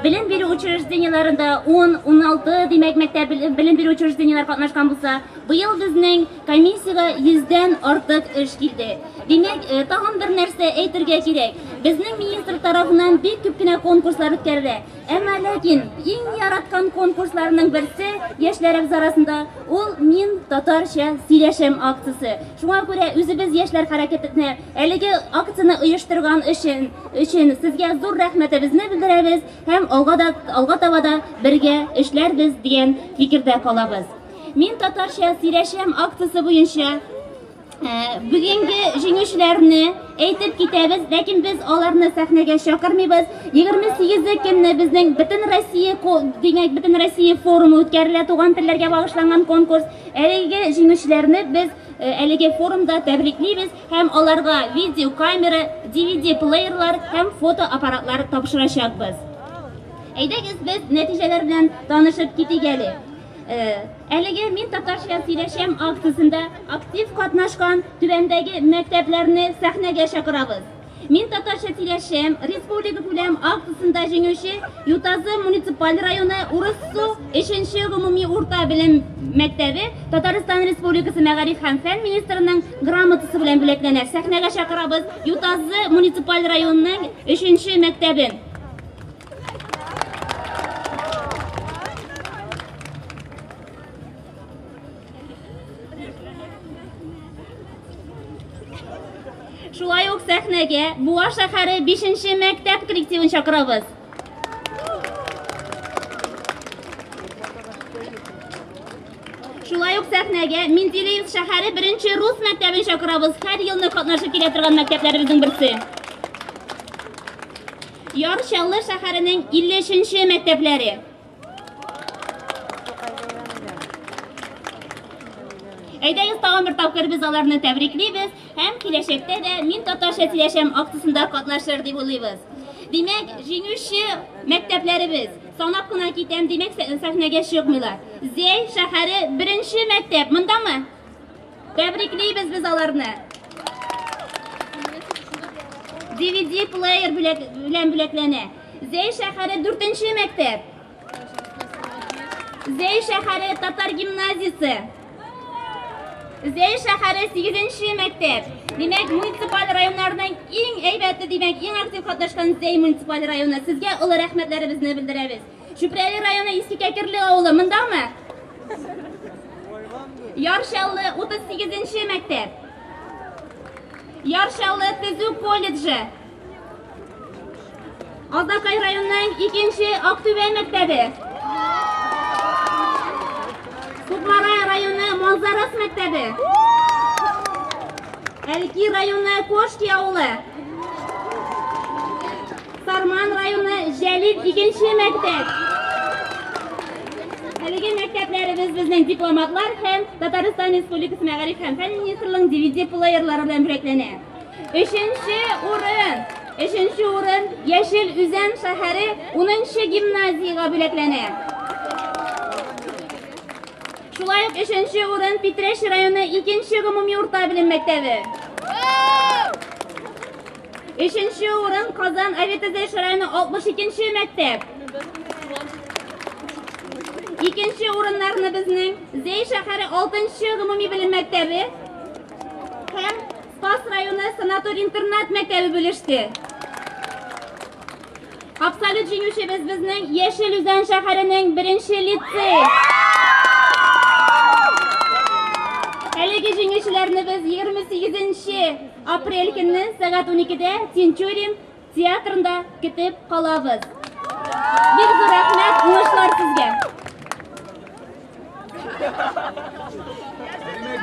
белем бирү учреждениеләрендә 10-16 димәк мәктәп белем бирү учреждениеләре катнашкан булса, быел безнең комиссиягә 100дән артык эш килде. Димәк, тагын бер нәрсә әйтергә кирәк. Безнең министр тарафыннан бик күп кенә конкурслар үткәрелә. Әмма ләкин иң яраткан конкурсларның берсе яшьләребез арасында ул Мин татарча сөйләшәм акциясе. Шуңа күрә үзебез яшьләр хәрәкәтенә әлеге акцияне оештырган өчен сезгә зур рәхмәтебезне белдерәбез һәм алга таба да бергә эшләрбез дигән фикердә калабыз. Мин татарча сөйләшәм акциясе буенча бүгенге җиңүчеләрне әйтеп китәбез, ләкин без аларны сәхнәгә чакырмыйбыз. 28 көнне безнең бөтен Россия, димәк, бөтен Россия форумы үткәрелә, туган телләргә багышланган конкурс. Әлеге җиңүчеләрне без әлеге форумда тәбриклибез һәм аларга видеокамера, DVD плеерлар һәм фотоаппаратлар тапшырачакбыз. Әйдәгез, без нәтиҗәләр белән танышып китик әле. Әлеге Мин татарча сөйләшәм акциясендә актив катнашкан түбәндәге мәктәпләрне сәхнәгә чакырабыз. Мин татарча сөйләшәм республика күләм акциясендә җиңүче Ютазы муниципаль районы Урыссу 3нче гомуми урта белем мәктәбе Татарстан Республикасы Мәгариф һәм фән министрының грамотасы белән бүләкләнә. Сәхнәгә чакырабыз Ютазы муниципаль районының 3нче мәктәбен. Шулай ук сәхнәгә Буа шәһәре 5нче мәктәп коллективын чакырабыз. Шулай ук сәхнәгә Менделеевск шәһәре 1нче рус мәктәбен чакырабыз. Һәр елны катнашып килә торган мәктәпләребезнең берсе. Яр Чаллы шәһәренең 53нче мәктәпләре. Әйдәгез, тагын бер тапкыр без аларны тәбриклибез һәм киләчәктә дә Мин татарча сөйләшәм акциясендә катнашыр дип уйлыйбыз. Димәк, җиңүче мәктәпләребез санап кына китәм, димәк, сәхнәгә чыкмыйлар. Зәй шәһәре 1нче мәктәп мондамы? Тәбриклибез без аларны. DVD плеер белән бүләкләнә. Зәй шәһәре 4нче мәктәп. Зәй шәһәре татар гимназиясе. Зәй шәһәре 8-нче мәктәп. Димәк, муниципаль районнарның иң әйбәте, димәк, иң актив катнашкан Зәй муниципаль районы. Сезгә олы рәхмәтләребезне белдерәбез. Чүпрәле районы Иске Кәкерле авылы мондамы? Яр Чаллы 38-нче мәктәп. Яр Чаллы төзү колледжы. Азнакай районының 2-нче Актүбә мәктәбе. Кукмара районы Манзарас мәктәбе. Әлки районы Кошки авылы. Сарман районы Җәлил 2-нче мәктәп. Әлеге мәктәпләребез безнең дипломатлар һәм Татарстан Республикасы Мәгариф һәм фән министрлыгының DVD плеерлары белән бүләкләнә. Өченче урын. Өченче урын Яшел Үзән шәһәре 10-нчы гимназиягә бүләкләнә. Шулай ук өченче урын Питрәч районы 2-нче гомуми урта белем мәктәбе. Өченче урын Казан авиатөзелеш районы 62-нче мәктәп. Икенче урыннарны безнең Зәй шәһәре 6-нчы гомуми белем мәктәбе һәм Спас районы санаторий интернат мәктәбе бүлеште. Абсолют җиңүчебез безнең Яшел Үзән шәһәренең 1-нче лицей. Әлеге җиңүчеләрне без 28 апрель көнне сәгать 12-дә Тинчурин театрында көтеп калабыз. Бик зур рәхмәт, уңышлар сезгә.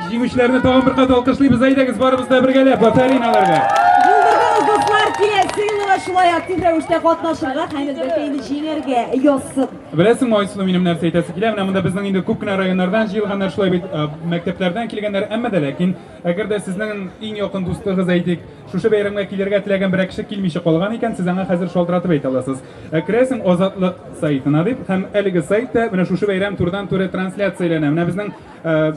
Җиңүчеләрне тагын бер кат алкышлыйбыз. Әйдәгез, барыбыз да бергәләп, афәрин аларга. Булдырдыгыз, дуслар, киләсе елда шулай актив рәвештә катнашырга һәм әлбәттә инде җиңәргә язсын. Беләсеңме, Айсылу, минем нәрсә әйтәсе килә? Менә монда безнең инде күп кенә районнардан җыелганнар, шулай бит, мәктәпләрдән килгәннәр, әмма дә ләкин әгәр дә сезнең иң якын дустыгыз, әйтик, шушы бәйрәмгә килергә теләгән берәр кеше килмичә калган икән, сез аңа хәзер шалтыратып әйтә аласыз. Керәсең Азатлык сайтына дип, һәм әлеге сайтта менә шушы бәйрәм турыдан-туры трансляцияләнә. Менә безнең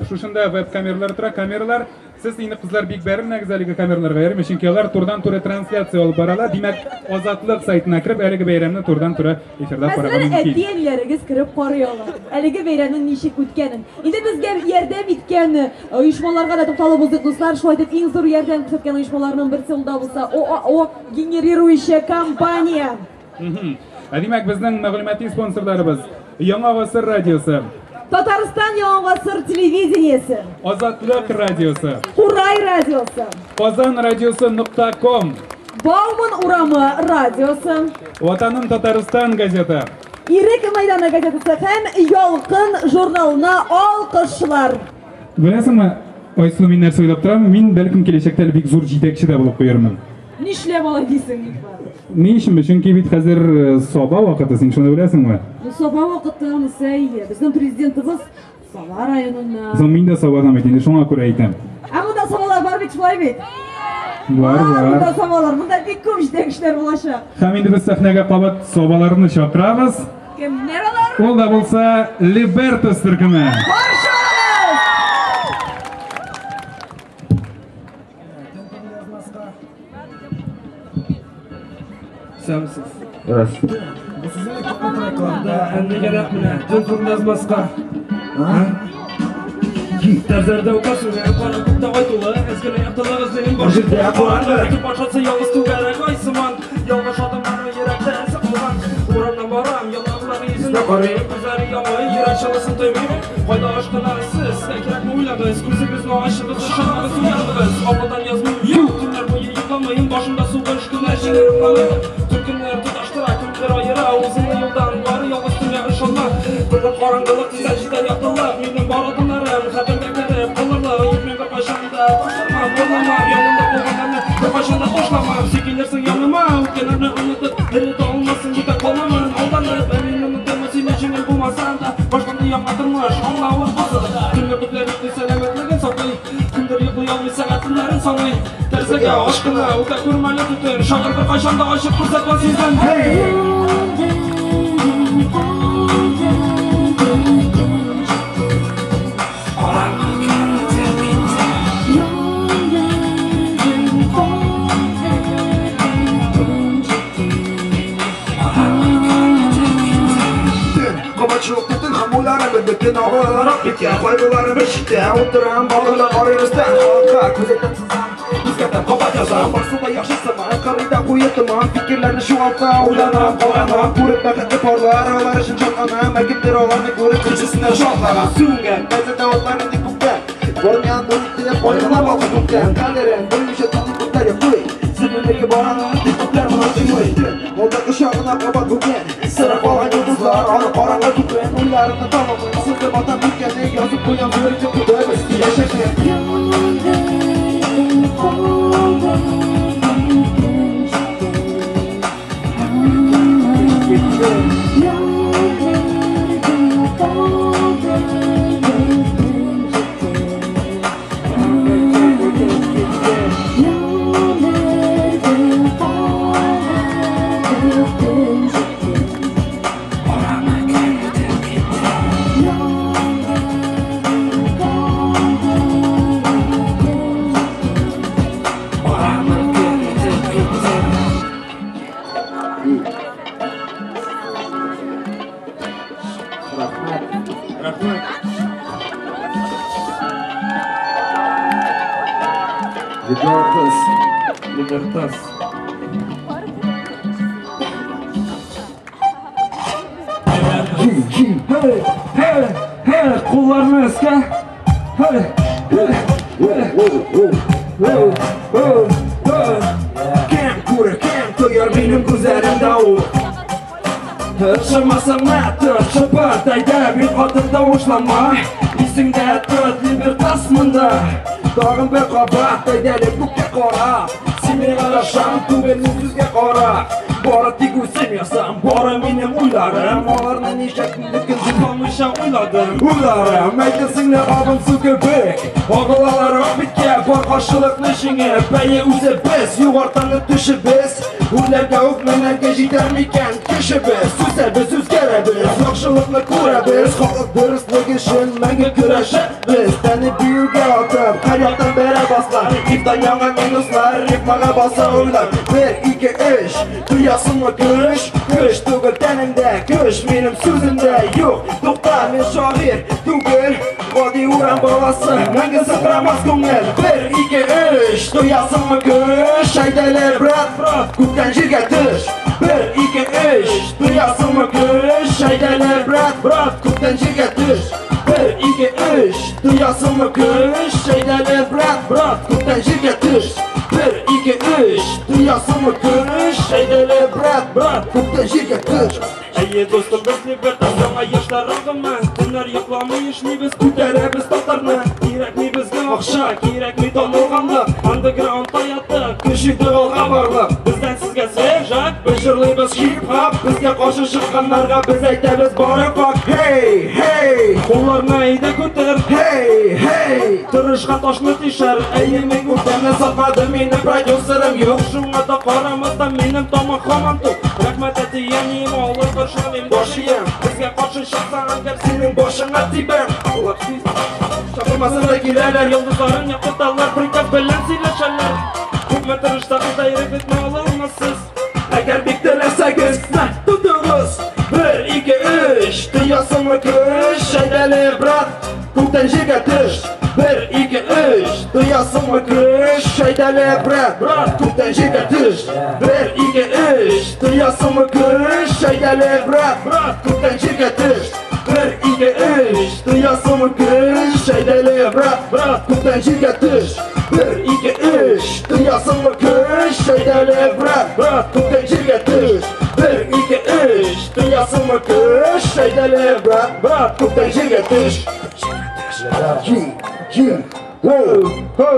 шушында веб-камералар тора, камералар. Сез инде, кызлар, бик бәрелмәгез әлеге камераларга, ярыймы? Чөнки алар турыдан-туры трансляция алып баралар. Димәк, Азатлык сайтына кереп, әлеге бәйрәмне турыдан-туры эфирда карарга Мәсәлән, мөмкин. әти-әниләрегез кереп карый ала. Әлеге бәйрәмнең ничек үткәнен. Инде безгә ярдәм иткән оешмаларга да тукталып узыйк, дуслар. Шулай итеп, иң зур ярдәм күрсәткән оешмаларның берсе ул да булса ОАО генерирующая компания. Ә димәк, безнең мәгълүмати спонсорларыбыз Яңа Гасыр радиосы, Татарстан Яңа Гасыр телевидениесе, Азатлык радиосы, Курай радиосы, Казан радиосы .ком, Бауман урамы радиосы, Ватаным Татарстан газета, Ирек мәйданы газетасы һәм Ялкын журналына алкышлар. Беләсеңме, Айсылу, мин нәрсә уйлап торам? Мин бәлкем киләчәктә әле бик зур җитәкче дә булып куярмын. Нишләп алай дисең, Илфар? Ни өченме? Чөнки бит хәзер Саба вакыты, син шуны беләсеңме? Ну, Саба вакыты, анысы әйе. Безнең президентыбыз Саба районыннан. Соң мин дә Сабадан бит инде, шуңа күрә әйтәм. Ә монда Сабалар бар бит, шулай бит? Бар, Бар, монда бар. Сабалар, монда бик күп җитәкчеләр булачак. Һәм инде без сәхнәгә кабат Сабаларны чакырабыз. Кемнәр алар? Ул да булса Либертас төркеме. Каршы алыгыз! Сәмсез. Бу сүзне күпме трекларда, әннегә нәкъ менә төн турында язмаска. Тәрзәрдә үкәсүне, кара күктә ай тулы, әз генә яктылык эзлим, бар җирдә караңгы. Төп патшасы ялгыз түгәрәк ай сыман, ялгыш адымнары йөрәктә эзе калган. Урамнан барам, ялгызлар йөзенә карыйм, күзләре яңа, йөрәк җылысын тоймыйм. Кайда ашкынасыз, сезгә кирәкме уйлагыз, күзегезне ачыгыз, ышаныгыз, уяныгыз. Авылдан язмыйм, юк, төннәр буе йокламыйм, башымда сугыш, көннәр җиңел йокламыйм. Төркемнәр тоташтыра, кемдер аера, үзеңне юлдан, бары ялгыз төнгә ышанма. Бер караңгылык тиздән җитә яктылык, минем бар адымнарым хәтергә кереп калырлык. Юк, мин беркайчан да ташлармам, уйламам, янымда булганнарны беркайчан да ташламам. Син килерсең яныма, үткәннәрне онытып, эретә алмассың, бүтән каламын алданып. Ә мин онытырмын сине, җиңел булмасам да, башланды яңа тормыш, аңлавы бозык. Кемдер күпләр йоклый, сәламәтлеген саклый, кемдер йоклый алмый, сәгать төннәрен саный. Тәрәзәгә ашкына, үтә күрмәле төтен, шагыйрь беркайчан да ачып күрсәтмәс йөзен. Төн, кабат шул төтен һәм уйлар Уйларым бөтен авыллар киткән, кайгыларым бер читтә. Утырам балында карыйм өстән, халыкка күзәтәм сызам, үзгәртәм, кабат язам. Барсы да яхшы сыман, кырыйда куе томан, фикерләрне югалта, уйланам, каранам, күреп бәхетле парлар, алар өчен шатланам, ә кемдер аларны күреп кешесенә шатлана. Сүнгән бәзедә утлар инде күптән, Бармиян нур итеп, кайгылар балкый күктән, кадерен белмичә тулы күпләр йоклый. Сеңлеге бараны дип күпләр моны тоймый. Алда кочагына кабат бүген, сырып алган йолдызлар, аны караңгы күкен, уйларымны табамын, сызып атам үткәнне, язып куям бер итеп Ходай без киләчәкне. Libertas. Libertas. Hey, hey, hey, кулларны өскә. Hey, hey, hey, hey, hey. Кем күрер, кем тояр минем күзләремдә ул. Ышанмасаң мә, тот, шыпырт, әйдә, бик каты тавышланма. Исеңдә тот, Либертас монда. Тагын бер кабат, әйдәле күккә кара. Син миңа ышан, түгел мин сүзгә кара. Бары тик үзем язам, бары минем уйларым. Аларны ничә көнлек йокламыйча уйладым. Уйларым, әйтерсең лә агым су кебек. Агылалар ак биткә, бар каршылыкны җиңеп. Әйе үзебез, югартаны төшебез. Үләргә үк менәргә җитәр микән кешебез? Үсәбез, үзгәрәбез, яхшылыкны күрәбез. Халык дөреслек өчен мәңге көрәшәбез. Тәне биюгә атып, һәр яктан бәрә баслар. Рифтан яңа минуслар, рифмага баса уйлар. 1, 2, 3, тоясыңмы көч? Көч түгел тәнемдә, көч минем сүземдә. Юк, тукта, мин шагыйрь түгел, гади урам баласы, мәңге сыкрамас күңел. 1, 2, 3, тоясыңмы көч? Әйдәле, брат, брат, күктән җиргә төш. 1, 2, 3, тоясыңмы көч? Әйдәле, брат, брат, күктән җиргә төш. 1, 2, 3, тоясыңмы көч? Әйдәле, брат, брат, күктән җиргә төш. 1, 2, 3, тоясыңмы көч? Әйдәле, брат, брат, күктән җиргә төш. Әйе, дустым, без Либертас, яңа яшьләр агымы. Төннәр йокламый эшлибез, күтәрәбез татарны. Кирәкми безгә акча, кирәкми танылганлык. Андеграунд аяттык, көч итеп алга барлык. Бездән сезгә свежак, без җырлыйбыз хип-хоп. Безгә каршы чыкканнарга без әйтәбез бары факт. Hey, hey, кулларны әйдә күтәр. Hey, hey, тырышка ташны тишәр. Әйе, мин күптәнне сатмадым, минем продюсерым юк. Шуңа да карамастан минем тамак һаман тук. Рәхмәт әти-әниемә, алар каршылыйм баш иям. Безгә каршы чыксаң, әгәр синең башыңа тибәм. Чакырмасын да киләләр, йолдызларын яктырталар, приказ белән сөйләшәләр. Күпме тырышсагыз да ирек итми ала алмассыз. Әгәр бик теләсәгез, мә, тотыгыз. 1, 2, 3, тоясыңмы көч? Әйдәле, брат, күктән җиргә төш. 1, 2, 3, тоясыңмы көч? Әйдәле, брат, брат, күктән җиргә төш. 1, 2, 3, тоясыңмы көч? Әйдәле, брат, брат, күктән җиргә төш. 1, 2, 3, тоясыңмы көч? Әйдәле, брат, брат, күктән җиргә төш. 1, 2, 3, тоясыңмы көч? Әйдәле, брат, брат, күктән җиргә төш. 1, 2, 3, тоясыңмы көч? Әйдәле, брат, брат, күктән җиргә төш. G, G, ho, ho.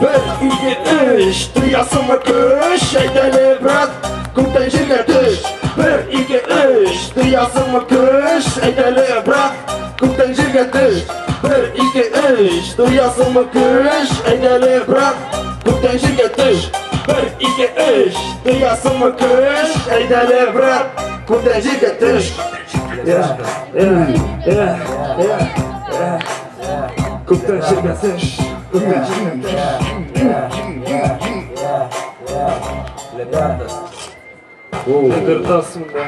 1, 2, 3, тоясыңмы көч? Әйдәле, брат, күктән җиргә төш. 1, 2, 3, тоясыңмы көч? Әйдәле, брат, күктән җиргә төш. 1, 2, 3, тоясыңмы көч? Әйдәле, брат, күктән җиргә төш. 1, 2, 3, тоясыңмы көч? Әйдәле, брат, күктән җиргә төш. Yeah, yeah, yeah, yeah, yeah. Күктән җиргә төш. Күктән җиргә төш. Лебертас. Лебертас монда.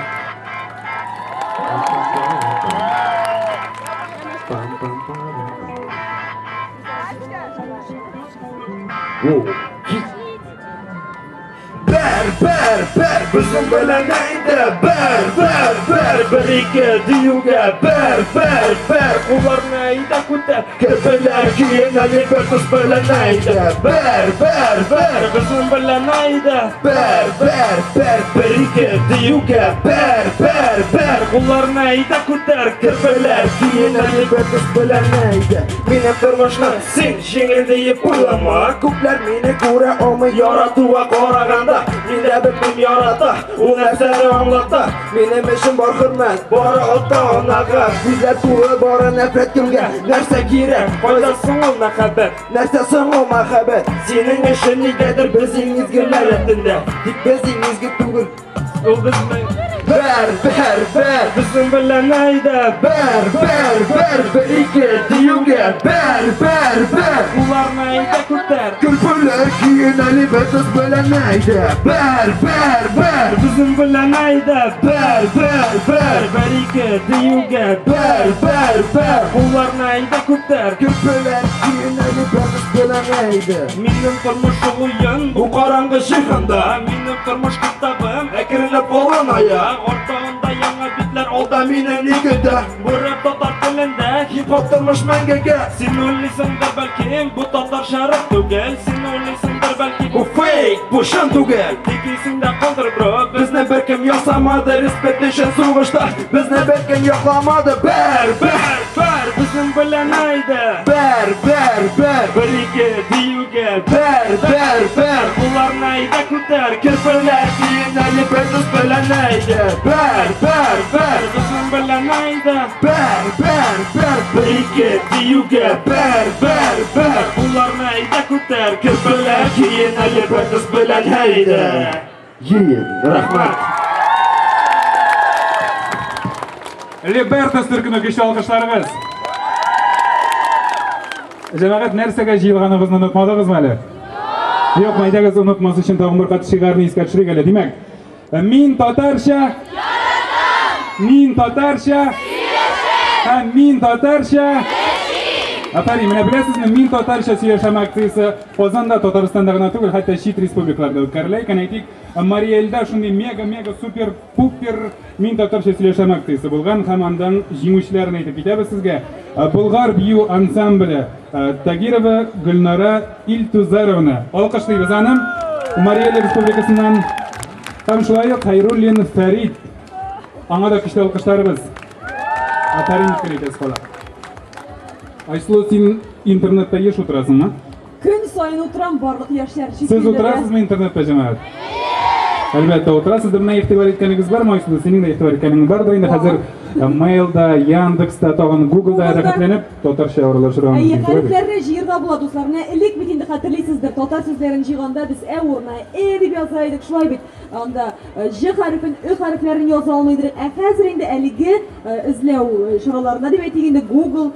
Бер, бер, бер, безнең белән әйдә. Бер, бер, бер, бер ике диюгә. Бер, бер, бер, кулларны әйдә күтәр. Керпеләр киенә Либертас белән әйдә. Бер, бер, бер, безнең белән әйдә. Бер, бер, бер, бер ике диюгә. Бер, бер, бер, кулларны әйдә күтәр. Керпеләр киенә Либертас белән әйдә. Минем тормышны син җиңел диеп уйлама. Күпләр мине күрә алмый яратуга караганда. Мин дә белмим ярата, ул нәрсәне аңлата. Минем өчен бар хөрмәт, бары ата-анага. Күзләр тулы бары нәфрәт кемгә? Нәрсә кирәк? Кайда соң ул мәхәббәт? Нәрсә соң ул мәхәббәт? Синең өчен нигәдер без иң изгеләр рәтендә. Тик без иң изге түгел. Ул безнең. Бер, бер, бер, безнең белән әйдә. Бер, бер, бер, бер ике диюгә. Бер, бер, бер, кулларны әйдә күтәр. Керпеләр киенә Либертас белән әйдә. Бер, бер, бер, безнең белән әйдә. Бер, бер, бер, бер ике диюгә. Бер, бер, бер, кулларны әйдә күтәр. Керпеләр киенә Либертас белән әйдә. Минем тормыш уен бу караңгы җиһанда. Минем тормыш китабым әкренләп алыная. Артагында яңа битләр алда мине ни көтә? Бу рэп татар телендә, хип-хоп тормыш мәңгегә. Син уйлыйсыңдыр бәлки, бу татарча рэп түгел. Син уйлыйсыңдыр бәлки, бу фейк, бу чын түгел. Тик исеңдә калдыр, бро, безне беркем ясамады. Респект өчен сугышта безне беркем якламады. Бер, бер, бер, безнең белән әйдә. Бер, бер, бер, бер ике диюгә. Бер, бер, бер, кулларны әйдә күтәр. Керпеләр киенә Либертас белән әйдә. Бер, бер, бер, безнең белән әйдә. Бер, бер, бер, бер ике диюгә. Бер, бер, бер, кулларны әйдә күтәр. Керпеләр киенә Либертас белән әйдә. Рәхмәт. Либертас төркеме, көчле алкышларыгыз. Җәмәгать, нәрсәгә җыелганыгызны онытмадыгызмы әле? Юк, әйдәгез, онытмас өчен тагын бер кат шигарны искә төшерик әле. Димәк, мин татарча яратам. Мин татарча сөйләшәм. Һәм мин татарча яшим. Афәрин, менә беләсезме, мин татарча сөйләшәм акциясе Казанда, Татарстанда гына түгел, хәтта чит республикаларда үткәрелә икән. Әйтик, Мариэльдә шундый мега-мега супер-пупер мин татарча сөйләшәм акциясе булган һәм андан җиңүчеләрен әйтеп китәбез сезгә. Болгар бию ансамбле Тагирова Гөлнара Илтузаровна. Алкышлыйбыз аны. Мариэль республикасыннан. Һәм шулай ук Хайруллин Фәрид. Аңа да көчле алкышларыбыз. Афәрин дип әйтәсе кала. Айсылу, син интернетта еш утырасыңмы? Көн саен утырам, барлык яшьләр чит. Сез утырасызмы интернетта, җәмәгать? Әлбәттә, утырасыз. Менә игътибар иткәнегез бармы, Айсылу? Синең дә игътибар иткәнең бардыр инде. Хәзер Mailда, Яндекста, тагын Googleда рәхәтләнеп татарча аралашырга Әйе, мөмкин. хәрефләрне җыярга була, дуслар. Менә элек бит инде хәтерлисездер, татар сүзләрен җыйганда без ә урынына э дип яза идек, шулай бит. Анда Ж хәрефен, Ö хәрефләрен яза алмый идек. Ә хәзер инде әлеге эзләү чараларында дип әйтик инде, Google,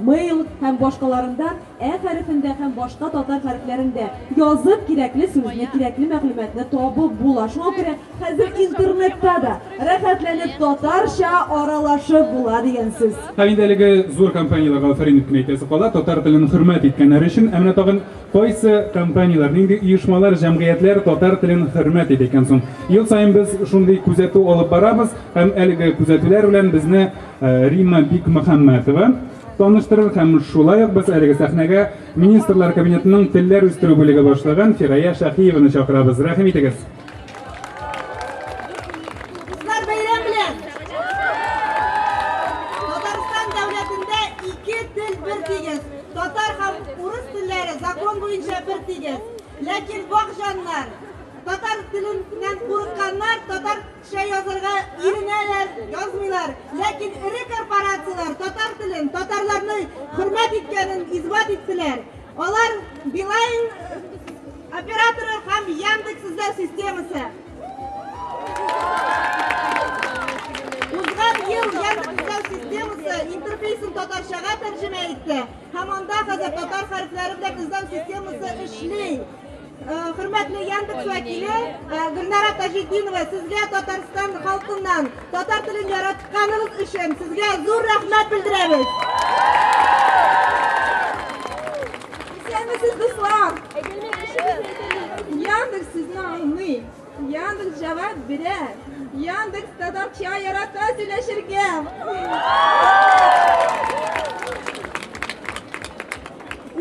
Mail һәм башкаларында Ә хәрефендә һәм башка татар хәрефләрендә язып кирәкле сүзне, кирәкле мәгълүматны табып була. Шуңа күрә хәзер интернетта да рәхәтләнеп татарча аралашып була дигән сүз. Һәм инде әлеге зур компанияләргә афәрин дип кенә әйтәсе кала, татар телен хөрмәт иткәннәр өчен. Ә менә тагын кайсы компанияләр, нинди оешмалар, җәмгыятьләр татар телен хөрмәт итә икән соң? Ел саен без шундый күзәтү алып барабыз һәм әлеге күзәтүләр белән безне Римма Бикмөхәммәтова таныштырыр һәм шулай ук без әлеге сәхнәгә Министрлар Кабинетының телләр үстерү бүлеге башлыгын Фирая Шәхиеваны чакырабыз. Рәхим итегез. Дуслар, бәйрәм белән! Татарстан дәүләтендә ике тел бер тигез. Татар һәм урыс телләре закон буенча бер тигез. Ләкин вак җаннар, татар теленнән курыкканнар, татарча язарга иренәләр, язмыйлар. Ләкин эре корпорацияләр татар телен, татарларны хөрмәт иткәнен исбат иттеләр. Алар Билайн операторы һәм Яндекс эзләү системасы. Узган ел Яндекс эзләү системасы интерфейсын татарчага тәрҗемә итте һәм анда хәзер татар хәрефләре белән эзләү системасы эшли. Хөрмәтле Яндекс вәкиле Гөлнара Таҗетдинова, сезгә Татарстан халкыннан татар телен яратканыгыз өчен сезгә зур рәхмәт белдерәбез. Исәнмесез, дуслар! Яндекс сезне аңлый. Яндекс җавап бирә. Яндекс татарча ярата сөйләшергә.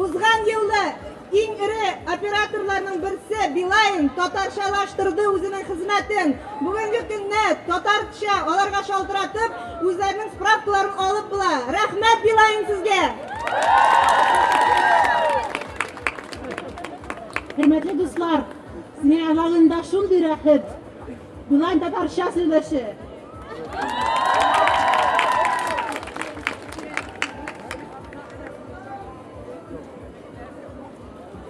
Узган елда иң эре операторларның берсе Билайн татарчалаштырды үзенең хезмәтен. Бүгенге көнне татарча аларга шалтыратып, үзләренең справкаларын алып була. Рәхмәт, Билайн, сезгә! Хөрмәтле дуслар, сезнең алагында шундый рәхәт. Билайн татарча сөйләшә.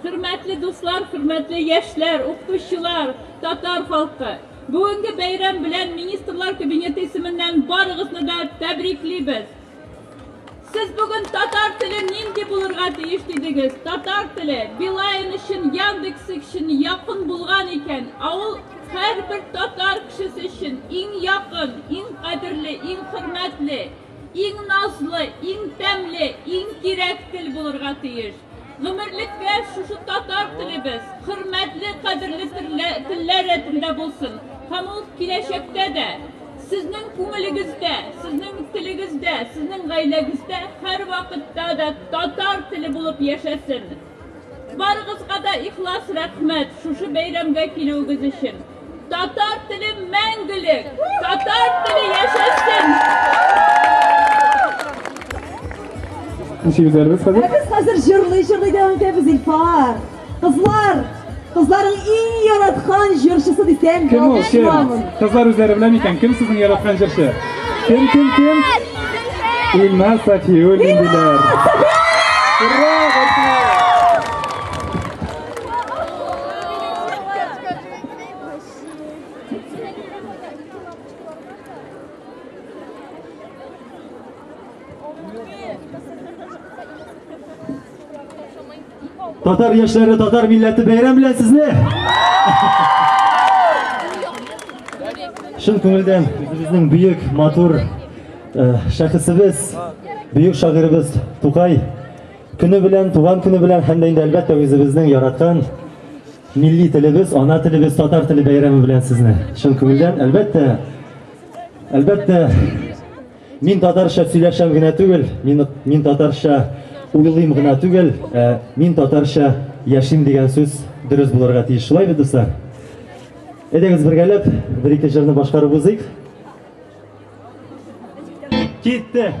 Хөрмәтле дуслар, хөрмәтле яшьләр, укытучылар, татар халкы. Бүгенге бәйрәм белән Министрлар Кабинеты исеменнән барыгызны да тәбриклибез. Сез бүген татар теле нинди булырга тиеш дидегез. Татар теле Билайн өчен, Яндекс өчен якын булган икән, ә ул һәрбер татар кешесе өчен иң якын, иң кадерле, иң хөрмәтле, иң назлы, иң тәмле, иң кирәк тел булырга тиеш. Гомерлеккә шушы татар телебез хөрмәтле, кадерле телләр рәтендә булсын. Һәм ул киләчәктә дә сезнең күңелегездә, сезнең телегездә, сезнең гаиләгездә һәр вакытта да татар теле булып яшәсен. Барыгызга да ихлас рәхмәт шушы бәйрәмгә килүегез өчен. Татар теле мәңгелек, татар теле яшәсен! Ничек үзләребез хәзер? Ә без хәзер җырлый-җырлый дәвам итәбез, Илфар. Кызлар, кызларның иң яраткан җырчысы дисәм, Кем ул? Кем? ялгышмамын. Кызлар үзләре белә микән? Кем сезнең яраткан җырчы? Кем, кем, кем? Илназ Сафиуллин диләр. Ура, рәхмәт! Татар яшьләре, татар милләте бәйрәм белән сезне! Чын күңелдән үзебезнең бөек, матур шәхесебез, бөек шагыйребез Тукай көне белән, туган көне белән һәм дә инде әлбәттә үзебезнең яраткан милли телебез, ана телебез, татар теле бәйрәме белән сезне. Чын күңелдән, әлбәттә, әлбәттә, мин татарча сөйләшәм генә түгел, мин татарча уйлыйм гына түгел, ә мин татарча яшим дигән сүз дөрес булырга тиеш. Шулай бит, дуслар? Әйдәгез бергәләп бер-ике җырны башкарып узыйк. Китте.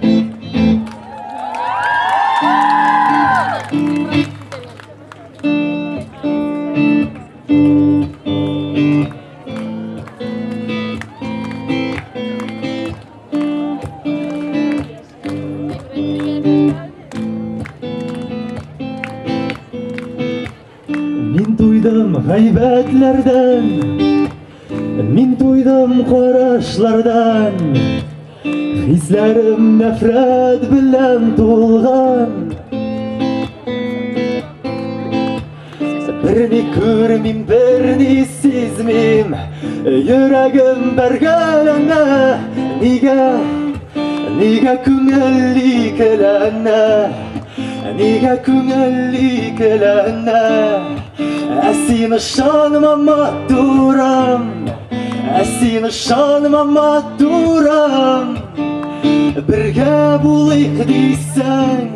Мин туйдым гайбәтләрдән, мин туйдым карашлардан, хисләрем нәфрәт белән тулган. Берни күрмим, берни сизмим, йөрәгем бәргәләнә, нигә, нигә күңел икеләнә, нигә күңел икеләнә? Ә син ышанма, матурым, ә син ышанма, матурым, бергә булыйк дисәң,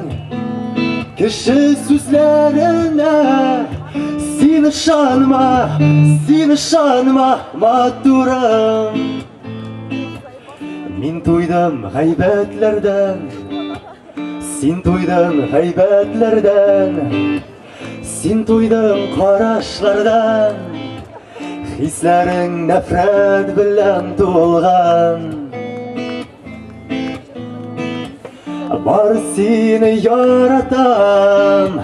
кеше сүзләренә син ышанма, син ышанма, матурым. Мин туйдым гайбәтләрдән, син туйдың гайбәтләрдән, син туйдың карашлардан, хисләрең нәфрәт белән тулган. Бар сине яратам,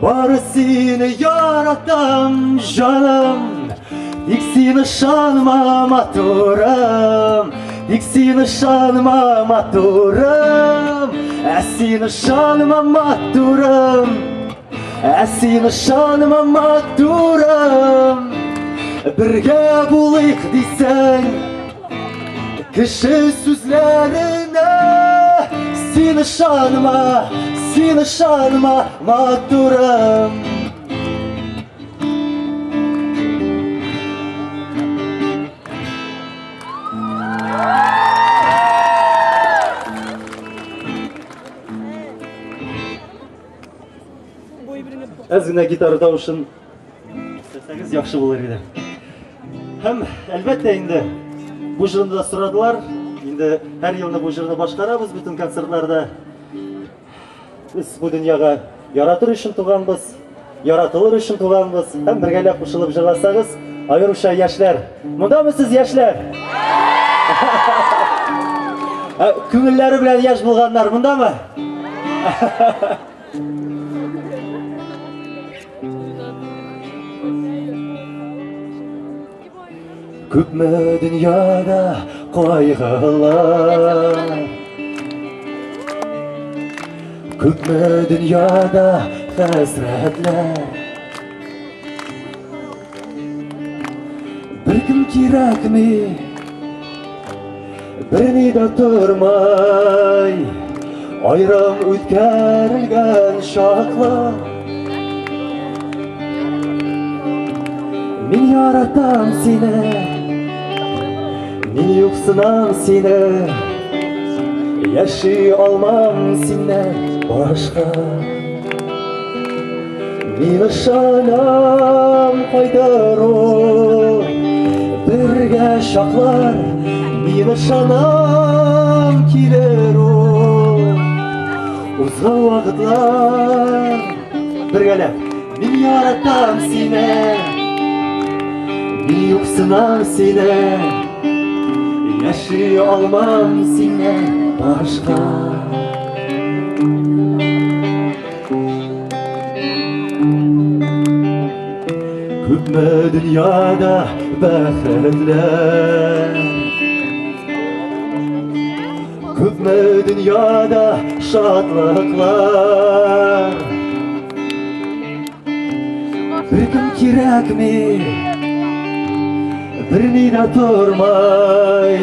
бар сине яратам, җаным. Тик син ышанма, матурым, тик син ышанма, матурым, ә син ышанма, матурым. Ә син ышанма, матурым, бергә булыйк дисәң, кеше сүзләренә син ышанма, син ышанма, матурым. Әз генә гитара тавышын өстәсәгез яхшы булыр иде. Һәм әлбәттә инде бу җырны да сорадылар. Инде һәр елны бу җырны башкарабыз бөтен концертларда. Без бу дөньяга яратыр өчен туганбыз, яратылыр өчен туганбыз. Һәм бергәләп кушылып җырласагыз, аеруча яшьләр. Мондамы сез яшьләр? Күңелләре белән яшь булганнар мондамы? Күпме дөньяда кайгылар, күпме дөньяда хәсрәтләр. Беркем кирәкми, берни дә тормай, айрым үткәрелгән чаклар. Мин яратам сине, мин юксынам сине, яши алмам синнән башка. Мин ышанам кайтыр ул бергә чаклар, мин ышанам килер ул узган вакытлар. Бергәләп. Мин яратам сине, мин юксынам сине, яши алмам синнән башка. Күпме дөньяда бәхетләр, күпме дөньяда шатлыклар. Беркем кирәкми, берни дә тормай,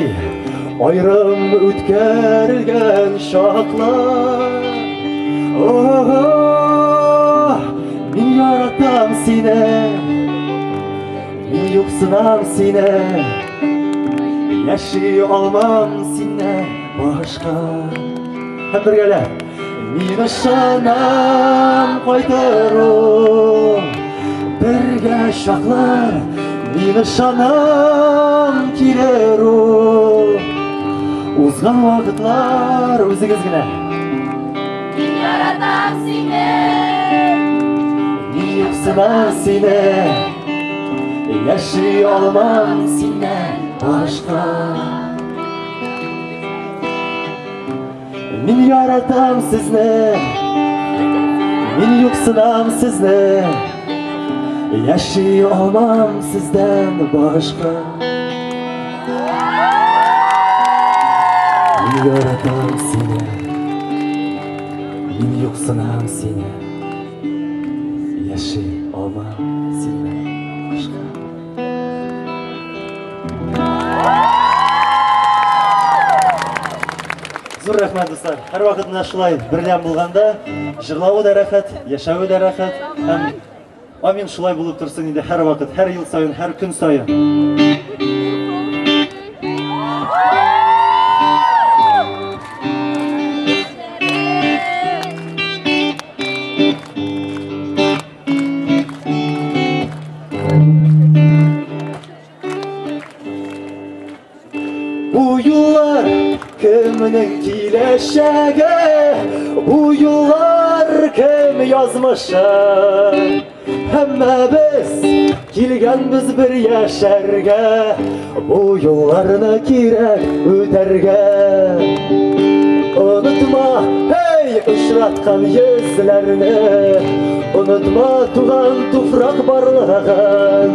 айрым үткәрелгән чаклар. Мин яратам сине, мин юксынам сине, яши алмам синнән башка. Һәм бергәләп. Мин ышанам кайтыр ул бергә чаклар, мин ышанам килер ул узган вакытлар. Үзегез генә. Мин яратам сине, мин юксынам сине, яши алмам синнән башка. Мин яратам сезне, мин юксынам сезне, яши алмам сездән башка. Мин яратам сине, мин юксынам сине, яши алмам синнән башка. Зур рәхмәт, дуслар. Һәрвакыт менә шулай берләм булганда, җырлавы да рәхәт, яшәве дә рәхәт. Һәм амин шулай булып торсын инде һәрвакыт, һәр ел саен, һәр көн саен. Бу юллар кемнең киләчәге, бу юллар кем язмышы? Һәммәбез килгәнбез бер яшәргә, бу юлларны кирәк үтәргә. Онытма, эй, очраткан йөзләрне, онытма туган туфрак барлыгын.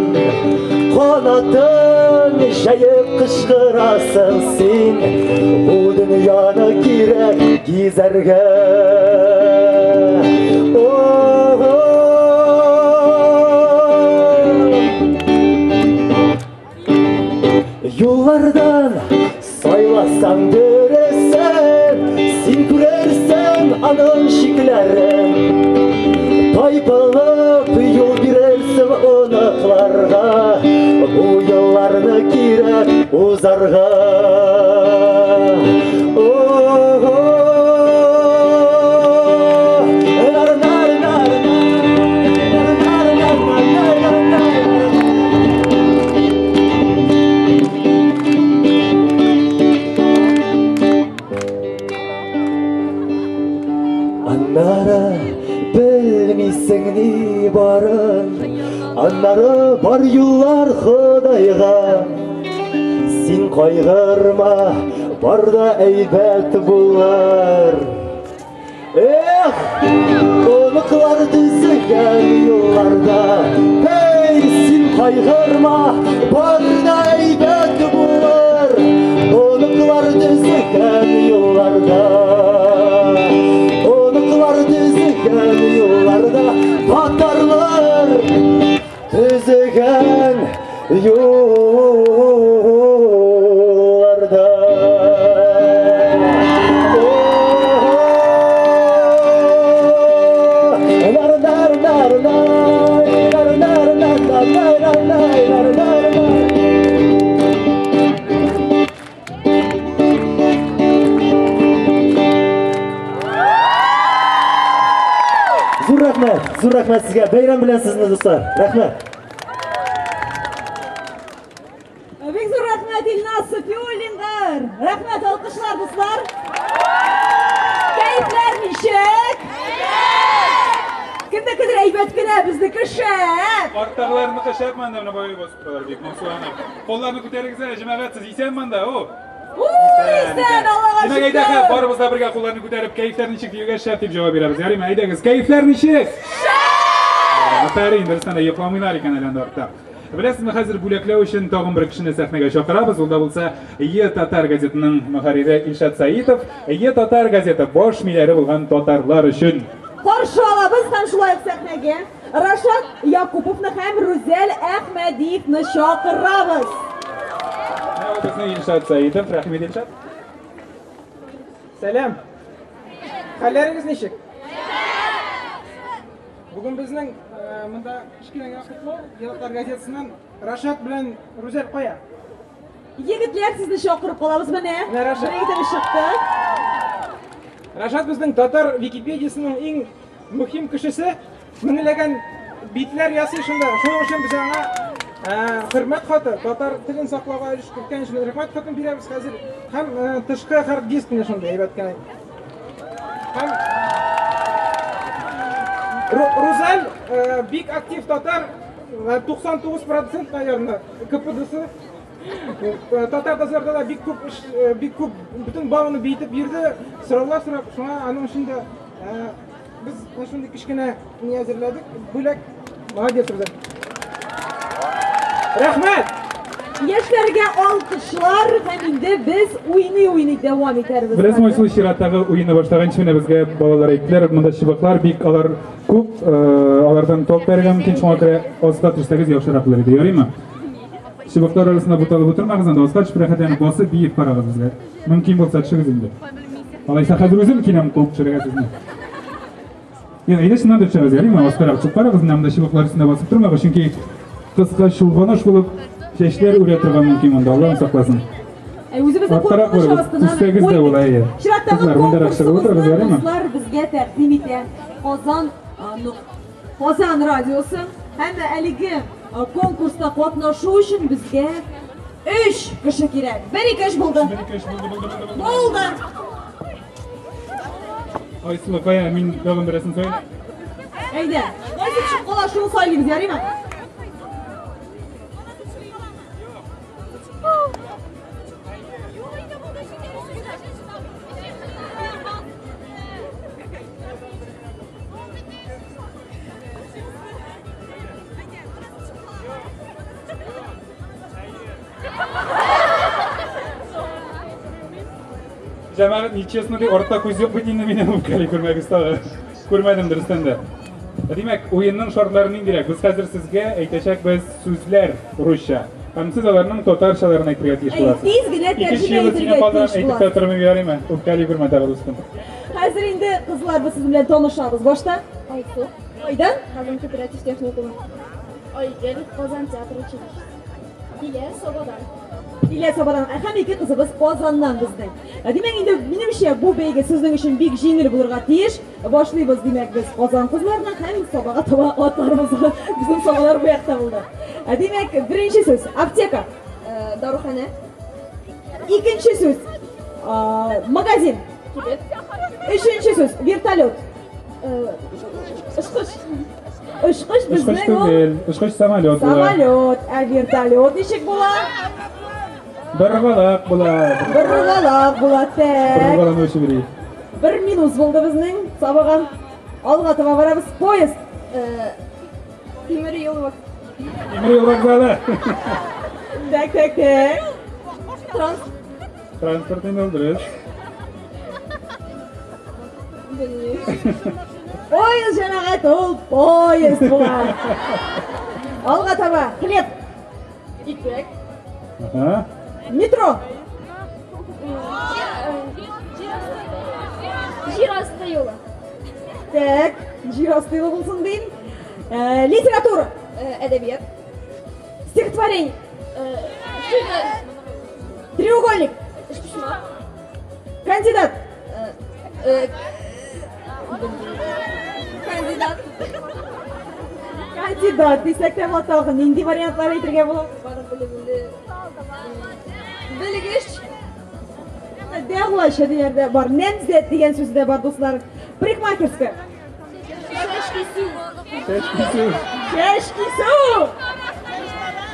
Канатын җәеп кычкырасың син, бу дөньяны кирәк гизәргә. Юллардан сайласаң дөресен, син күрерсең аның чикләрен. Тайпылып юл бирерсең оныкларга, бу елларны кирәк узарга. Аннары белмисең ни барын, аннары бар юллар Ходайга. Син кайгырма, бар да әйбәт булыр. Эх, оныклар төзегән юлларда, эй, син кайгырма, бар да әйбәт булыр. Оныклар төзегән юлларда, оныклар төзегән юлларда, татарлар төзегән юлларда. Зур рәхмәт, зур рәхмәт сезгә. Бәйрәм белән сезне, дуслар. Рәхмәт. Бик зур рәхмәт Илназ Сафиуллинга. Рәхмәт, алкышлар, дуслар. Кәефләр ничек? Кемнекедер әйбәт кенә, безнеке шәп. Арттагыларныкы шәп монда, менә бай басып торалар бик моңсуланып. Кулларны күтәрегез әле, җәмәгать, сез исән монда, о. Исән, Аллага Димәк, әйдә, шөкер. барыбыз да бергә кулларны күтәреп, кәефләр ничек диюгә шәп дип җавап бирәбез. Ярыймы, әйдәгез, кәефләр ничек? Шәп! Афәрин, дөрестән дә йокламыйлар икән әле анда артта. Беләсезме, хәзер бүләкләү өчен тагын бер кешене сәхнәгә чакырабыз. Ул да булса Е татар газетының мөхәррире Илшат Саитов. Е татар газеты баш миләре булган татарлар өчен. Каршы алабыз һәм шулай ук сәхнәгә Рашат Якуповны һәм Рүзәл Әхмәдиевны чакырабыз. Менә ул безнең Илшат Саитов. Рәхим ит, Илшат. Сәлам. Хәлләрегез ничек? Бүген безнең монда кечкенә генә котлау, Е татар газетасыннан Рашат белән Рүзәл кая? Егетләр, сезне чакырып калабыз менә. Менә Рашат. Бер егетебез чыкты. Рашат безнең татар Википедиясының иң мөһим кешесе, меңләгән битләр ясый шунда. Шуның өчен без аңа хөрмәт хаты, татар телен саклауга өлеш керткән өчен рәхмәт хатын бирәбез хәзер. Һәм тышкы хард-диск менә шундый әйбәт кенә. Һәм Рузаль бик актив татар, 99%, наверное, КПДсы. Татар базарда да бик күп эш, бик күп бөтен бауны биетеп йөрде, сораулар сорап, шуңа аның өчен дә без менә шундый кечкенә ни әзерләдек. Бүләк. Молодец, Рузаль. Рәхмәт! Яшьләргә алкышлар һәм инде без уйный-уйный дәвам итәрбез. Беләсезме, Айсылу, чираттагы уенны башлаганчы менә безгә балалар әйттеләр, монда чыбыклар бик алар күп, алардан ток бәрергә мөмкин, шуңа күрә аска төшсәгез яхшырак булыр иде, ярыймы? Чыбыклар арасында буталып утырмагыз, анда аска төшеп рәхәтләнеп басып биеп карагыз безгә. Мөмкин булса төшегез инде. Алайса хәзер үзем киләм куып төшерергә сезне. Юк, әйдә чыннан да төшәбез, ярыймы? Аскарак төшеп карагыз, менә монда чыбыклар өстендә басып тормагыз, чөнки кыска чулганыш булып чәчләр үрә торган мөмкин монда, Аллаһым сакласын. Үзебезнең Арттарак куркыныч барыгыз, астыннан төшсәгез дә була, әйе. Чираттагы Кызлар, мондарак чыгып утырыгыз, конкурсыбызны ярыймы? дуслар безгә тәкъдим итә Казан радиосы. Һәм әлеге конкурста катнашу өчен безгә 3 кеше кирәк. 1, 2, 3 булды. 1, 2, 3 булды, булды, булды, булды. Булды. Айсылу, кая, мин тагын берәрсен сайлыйм. Әйдә, кайсы төшеп кала, шуны сайлыйбыз, ярыймы? Җәмәгать, нечестно ди, артта күз юк бит инде минем үпкәли күрмәгез тагы. Күрмәдем дөрестән дә. Димәк, уенның шартлары ниндирәк? Без хәзер сезгә әйтәчәкбез сүзләр русча. Һәм сез аларның татарчаларын әйтергә тиеш буласыз. Тиз генә тәрҗемә итәргә тиеш Әйтеп тә тормыйм, ярыймы? Үпкәли күрмә тагы, дустым. Хәзер инде кызлар, без сезнең белән танышабыз. Башта Айсу. Кайдан? Казан кооператив техникумы. Айгөл, Казан театр училищесы. Дилә, Сабадан. Дилә Сабадан. Һәм ике кызыбыз Казаннан безнең. Димәк, инде минемчә бу бәйге сезнең өчен бик җиңел булырга тиеш. Башлыйбыз, димәк, без Казан кызларына һәм Сабага таба атларыбыз. Безнең Сабалар бу якта булды. Димәк, беренче сүз аптека. Даруханә. Икенче сүз магазин. Кибет. Өченче сүз вертолет. Очкыч. Очкыч безнең ул. Очкыч самолет була. Самолет, ә вертолет ничек була? Боргалак була. Боргалак була, тәк. Боргалакны өчеп йөри. Бер минус булды безнең Сабага. Алга таба барабыз. Поезд. Тимер юл. Тимер юл вокзалы. Так, так, так. Транспорт инде ул, дөрес. Поезд, җәмәгать, ул поезд була. Алга таба. Хлеб. Икмәк. Ага. Метро. Җир асты юлы. Так, җир асты юлы булсын дим. Литература. Әдәбият. Стихотворение. Шигырь. Треугольник. Өчпочмак. Кандидат. Кандидат. Кандидат дисәк тә була тагын. Нинди вариантлар әйтергә була? Барып белеп инде. Белгеч. Дәгълача дигән бар. Нәмзәт дигән сүз дә бар, дуслар. Парикмахерская. Чәч кисү. Чәч кисү. Чәч кисү.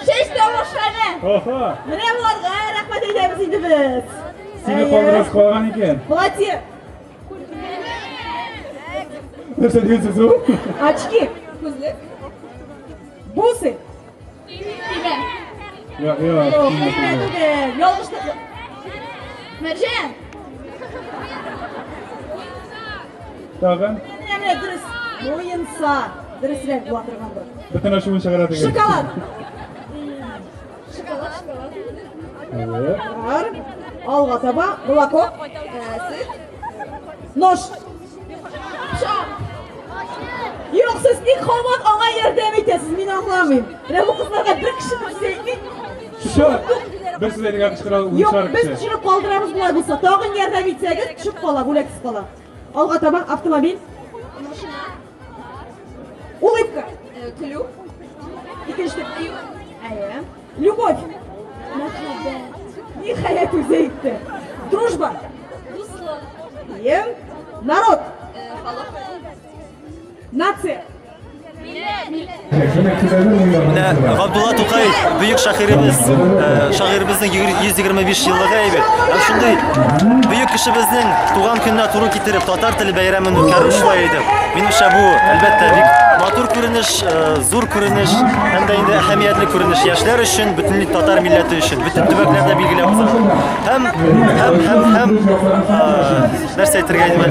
Чәч тавышханә. Охо. Менә боларга рәхмәт әйтәбез инде без. Сине калдырасы калган икән. Платье. Нәрсә дигән сүз ул? Очки. Күзлек. Бусы. Төймә. Юк, юк. Төймә түгел. Ялгыштык. Мәрҗән. Тагын. Менә, менә дөрес. Муенса. Дөресрәк була торгандыр. Бөтен ачуын чыгара дигән. Шоколад. Шоколад, шоколад. Бар. Алга таба. Молоко. Сөт. Нож. Пычак. Юк, сез ник һаман аңа ярдәм итәсез, мин аңламыйм. Менә бу кызларга бер кеше нәрсә әйтми. Шо. Бер сүз әйтергә кычкыра Юк, уншар без кеше. төшереп калдырабыз болай булса. Тагын ярдәм итсәгез, төшеп кала, бүләксез кала. Алга таба автомобиль. Машина. Улыбка. Көлү. Икенче. Әйе. Любовь. Мәхәббәт. Ниһаять үзе әйтте. Дружба. Дуслык. Әйе. Народ. Халык. Нация. Менә Габдулла Тукай бөек шагыйребез, шагыйребезнең 125 еллыгы әйбәт. Һәм шундый бөек кешебезнең туган көненә туры китереп татар теле бәйрәмен үткәрү шулай иде. Минемчә бу, әлбәттә, бик матур күренеш, зур күренеш һәм дә инде әһәмиятле күренеш яшьләр өчен, бөтен татар милләте өчен, бөтен төбәкләрдә билгеләп уза. Һәм һәм һәм һәм нәрсә әйтергә инде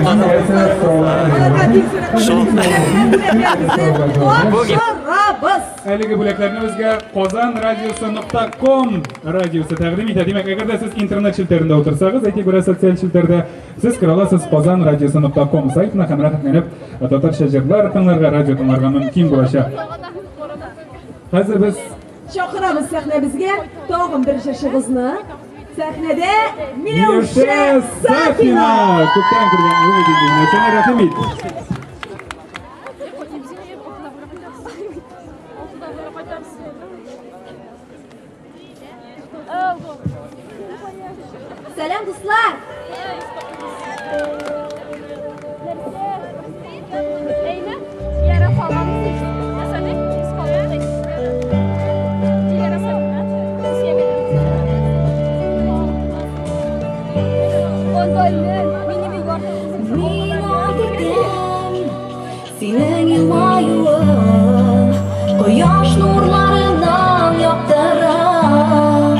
шул. Тапшырабыз. Әлеге бүләкләрне безгә казанрадиосы.ком радиосы тәкъдим итә. Димәк, әгәр дә сез интернет челтәрендә утырсагыз, әйтик, берәр социаль челтәрдә, сез керә аласыз казанрадиосы.ком сайтына һәм рәхәтләнеп татарча җырлар тыңларга, радио тыңларга мөмкин булачак. Хәзер без чакырабыз сәхнәбезгә тагын бер җырчыбызны. Сәхнәдә Миләүшә Сафина. Күптән күргән юк иде инде. Миләүшәне рәхим ит. Сәлам, дуслар! Синең елмаюың кояш нурларыннан яктырак.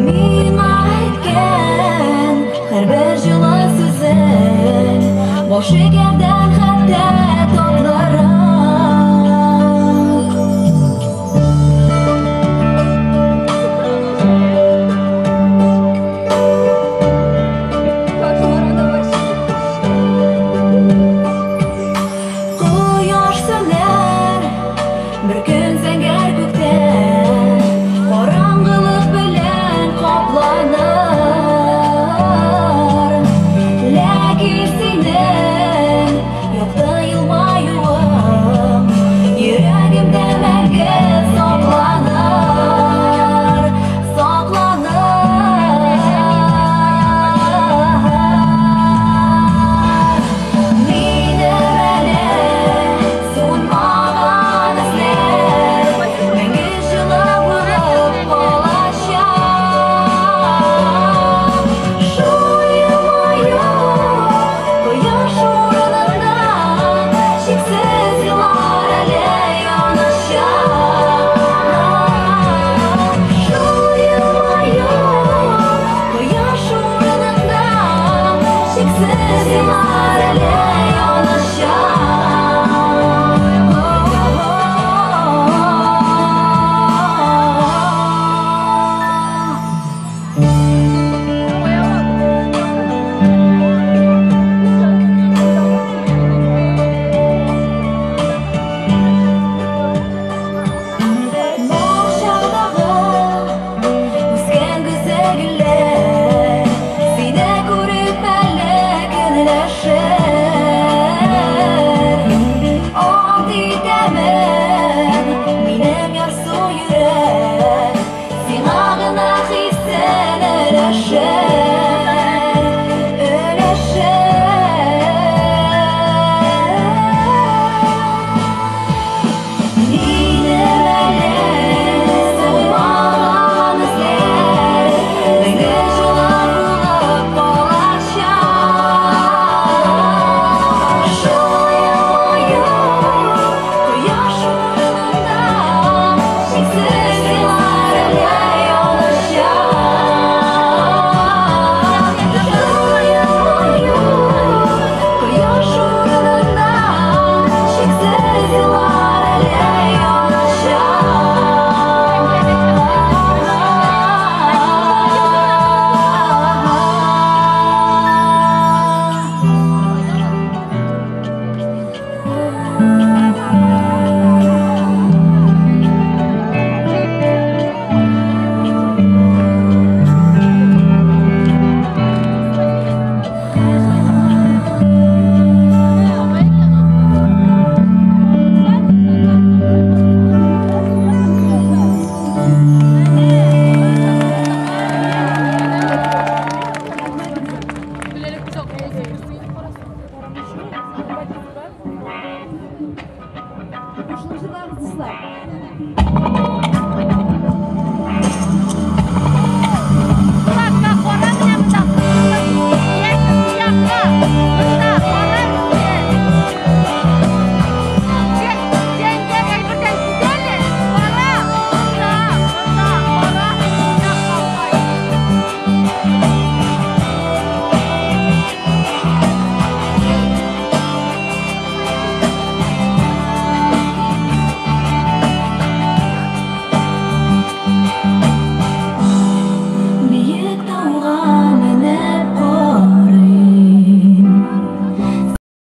Миңа әйткән һәрбер җылы сүзең баш игәрдән хәтта.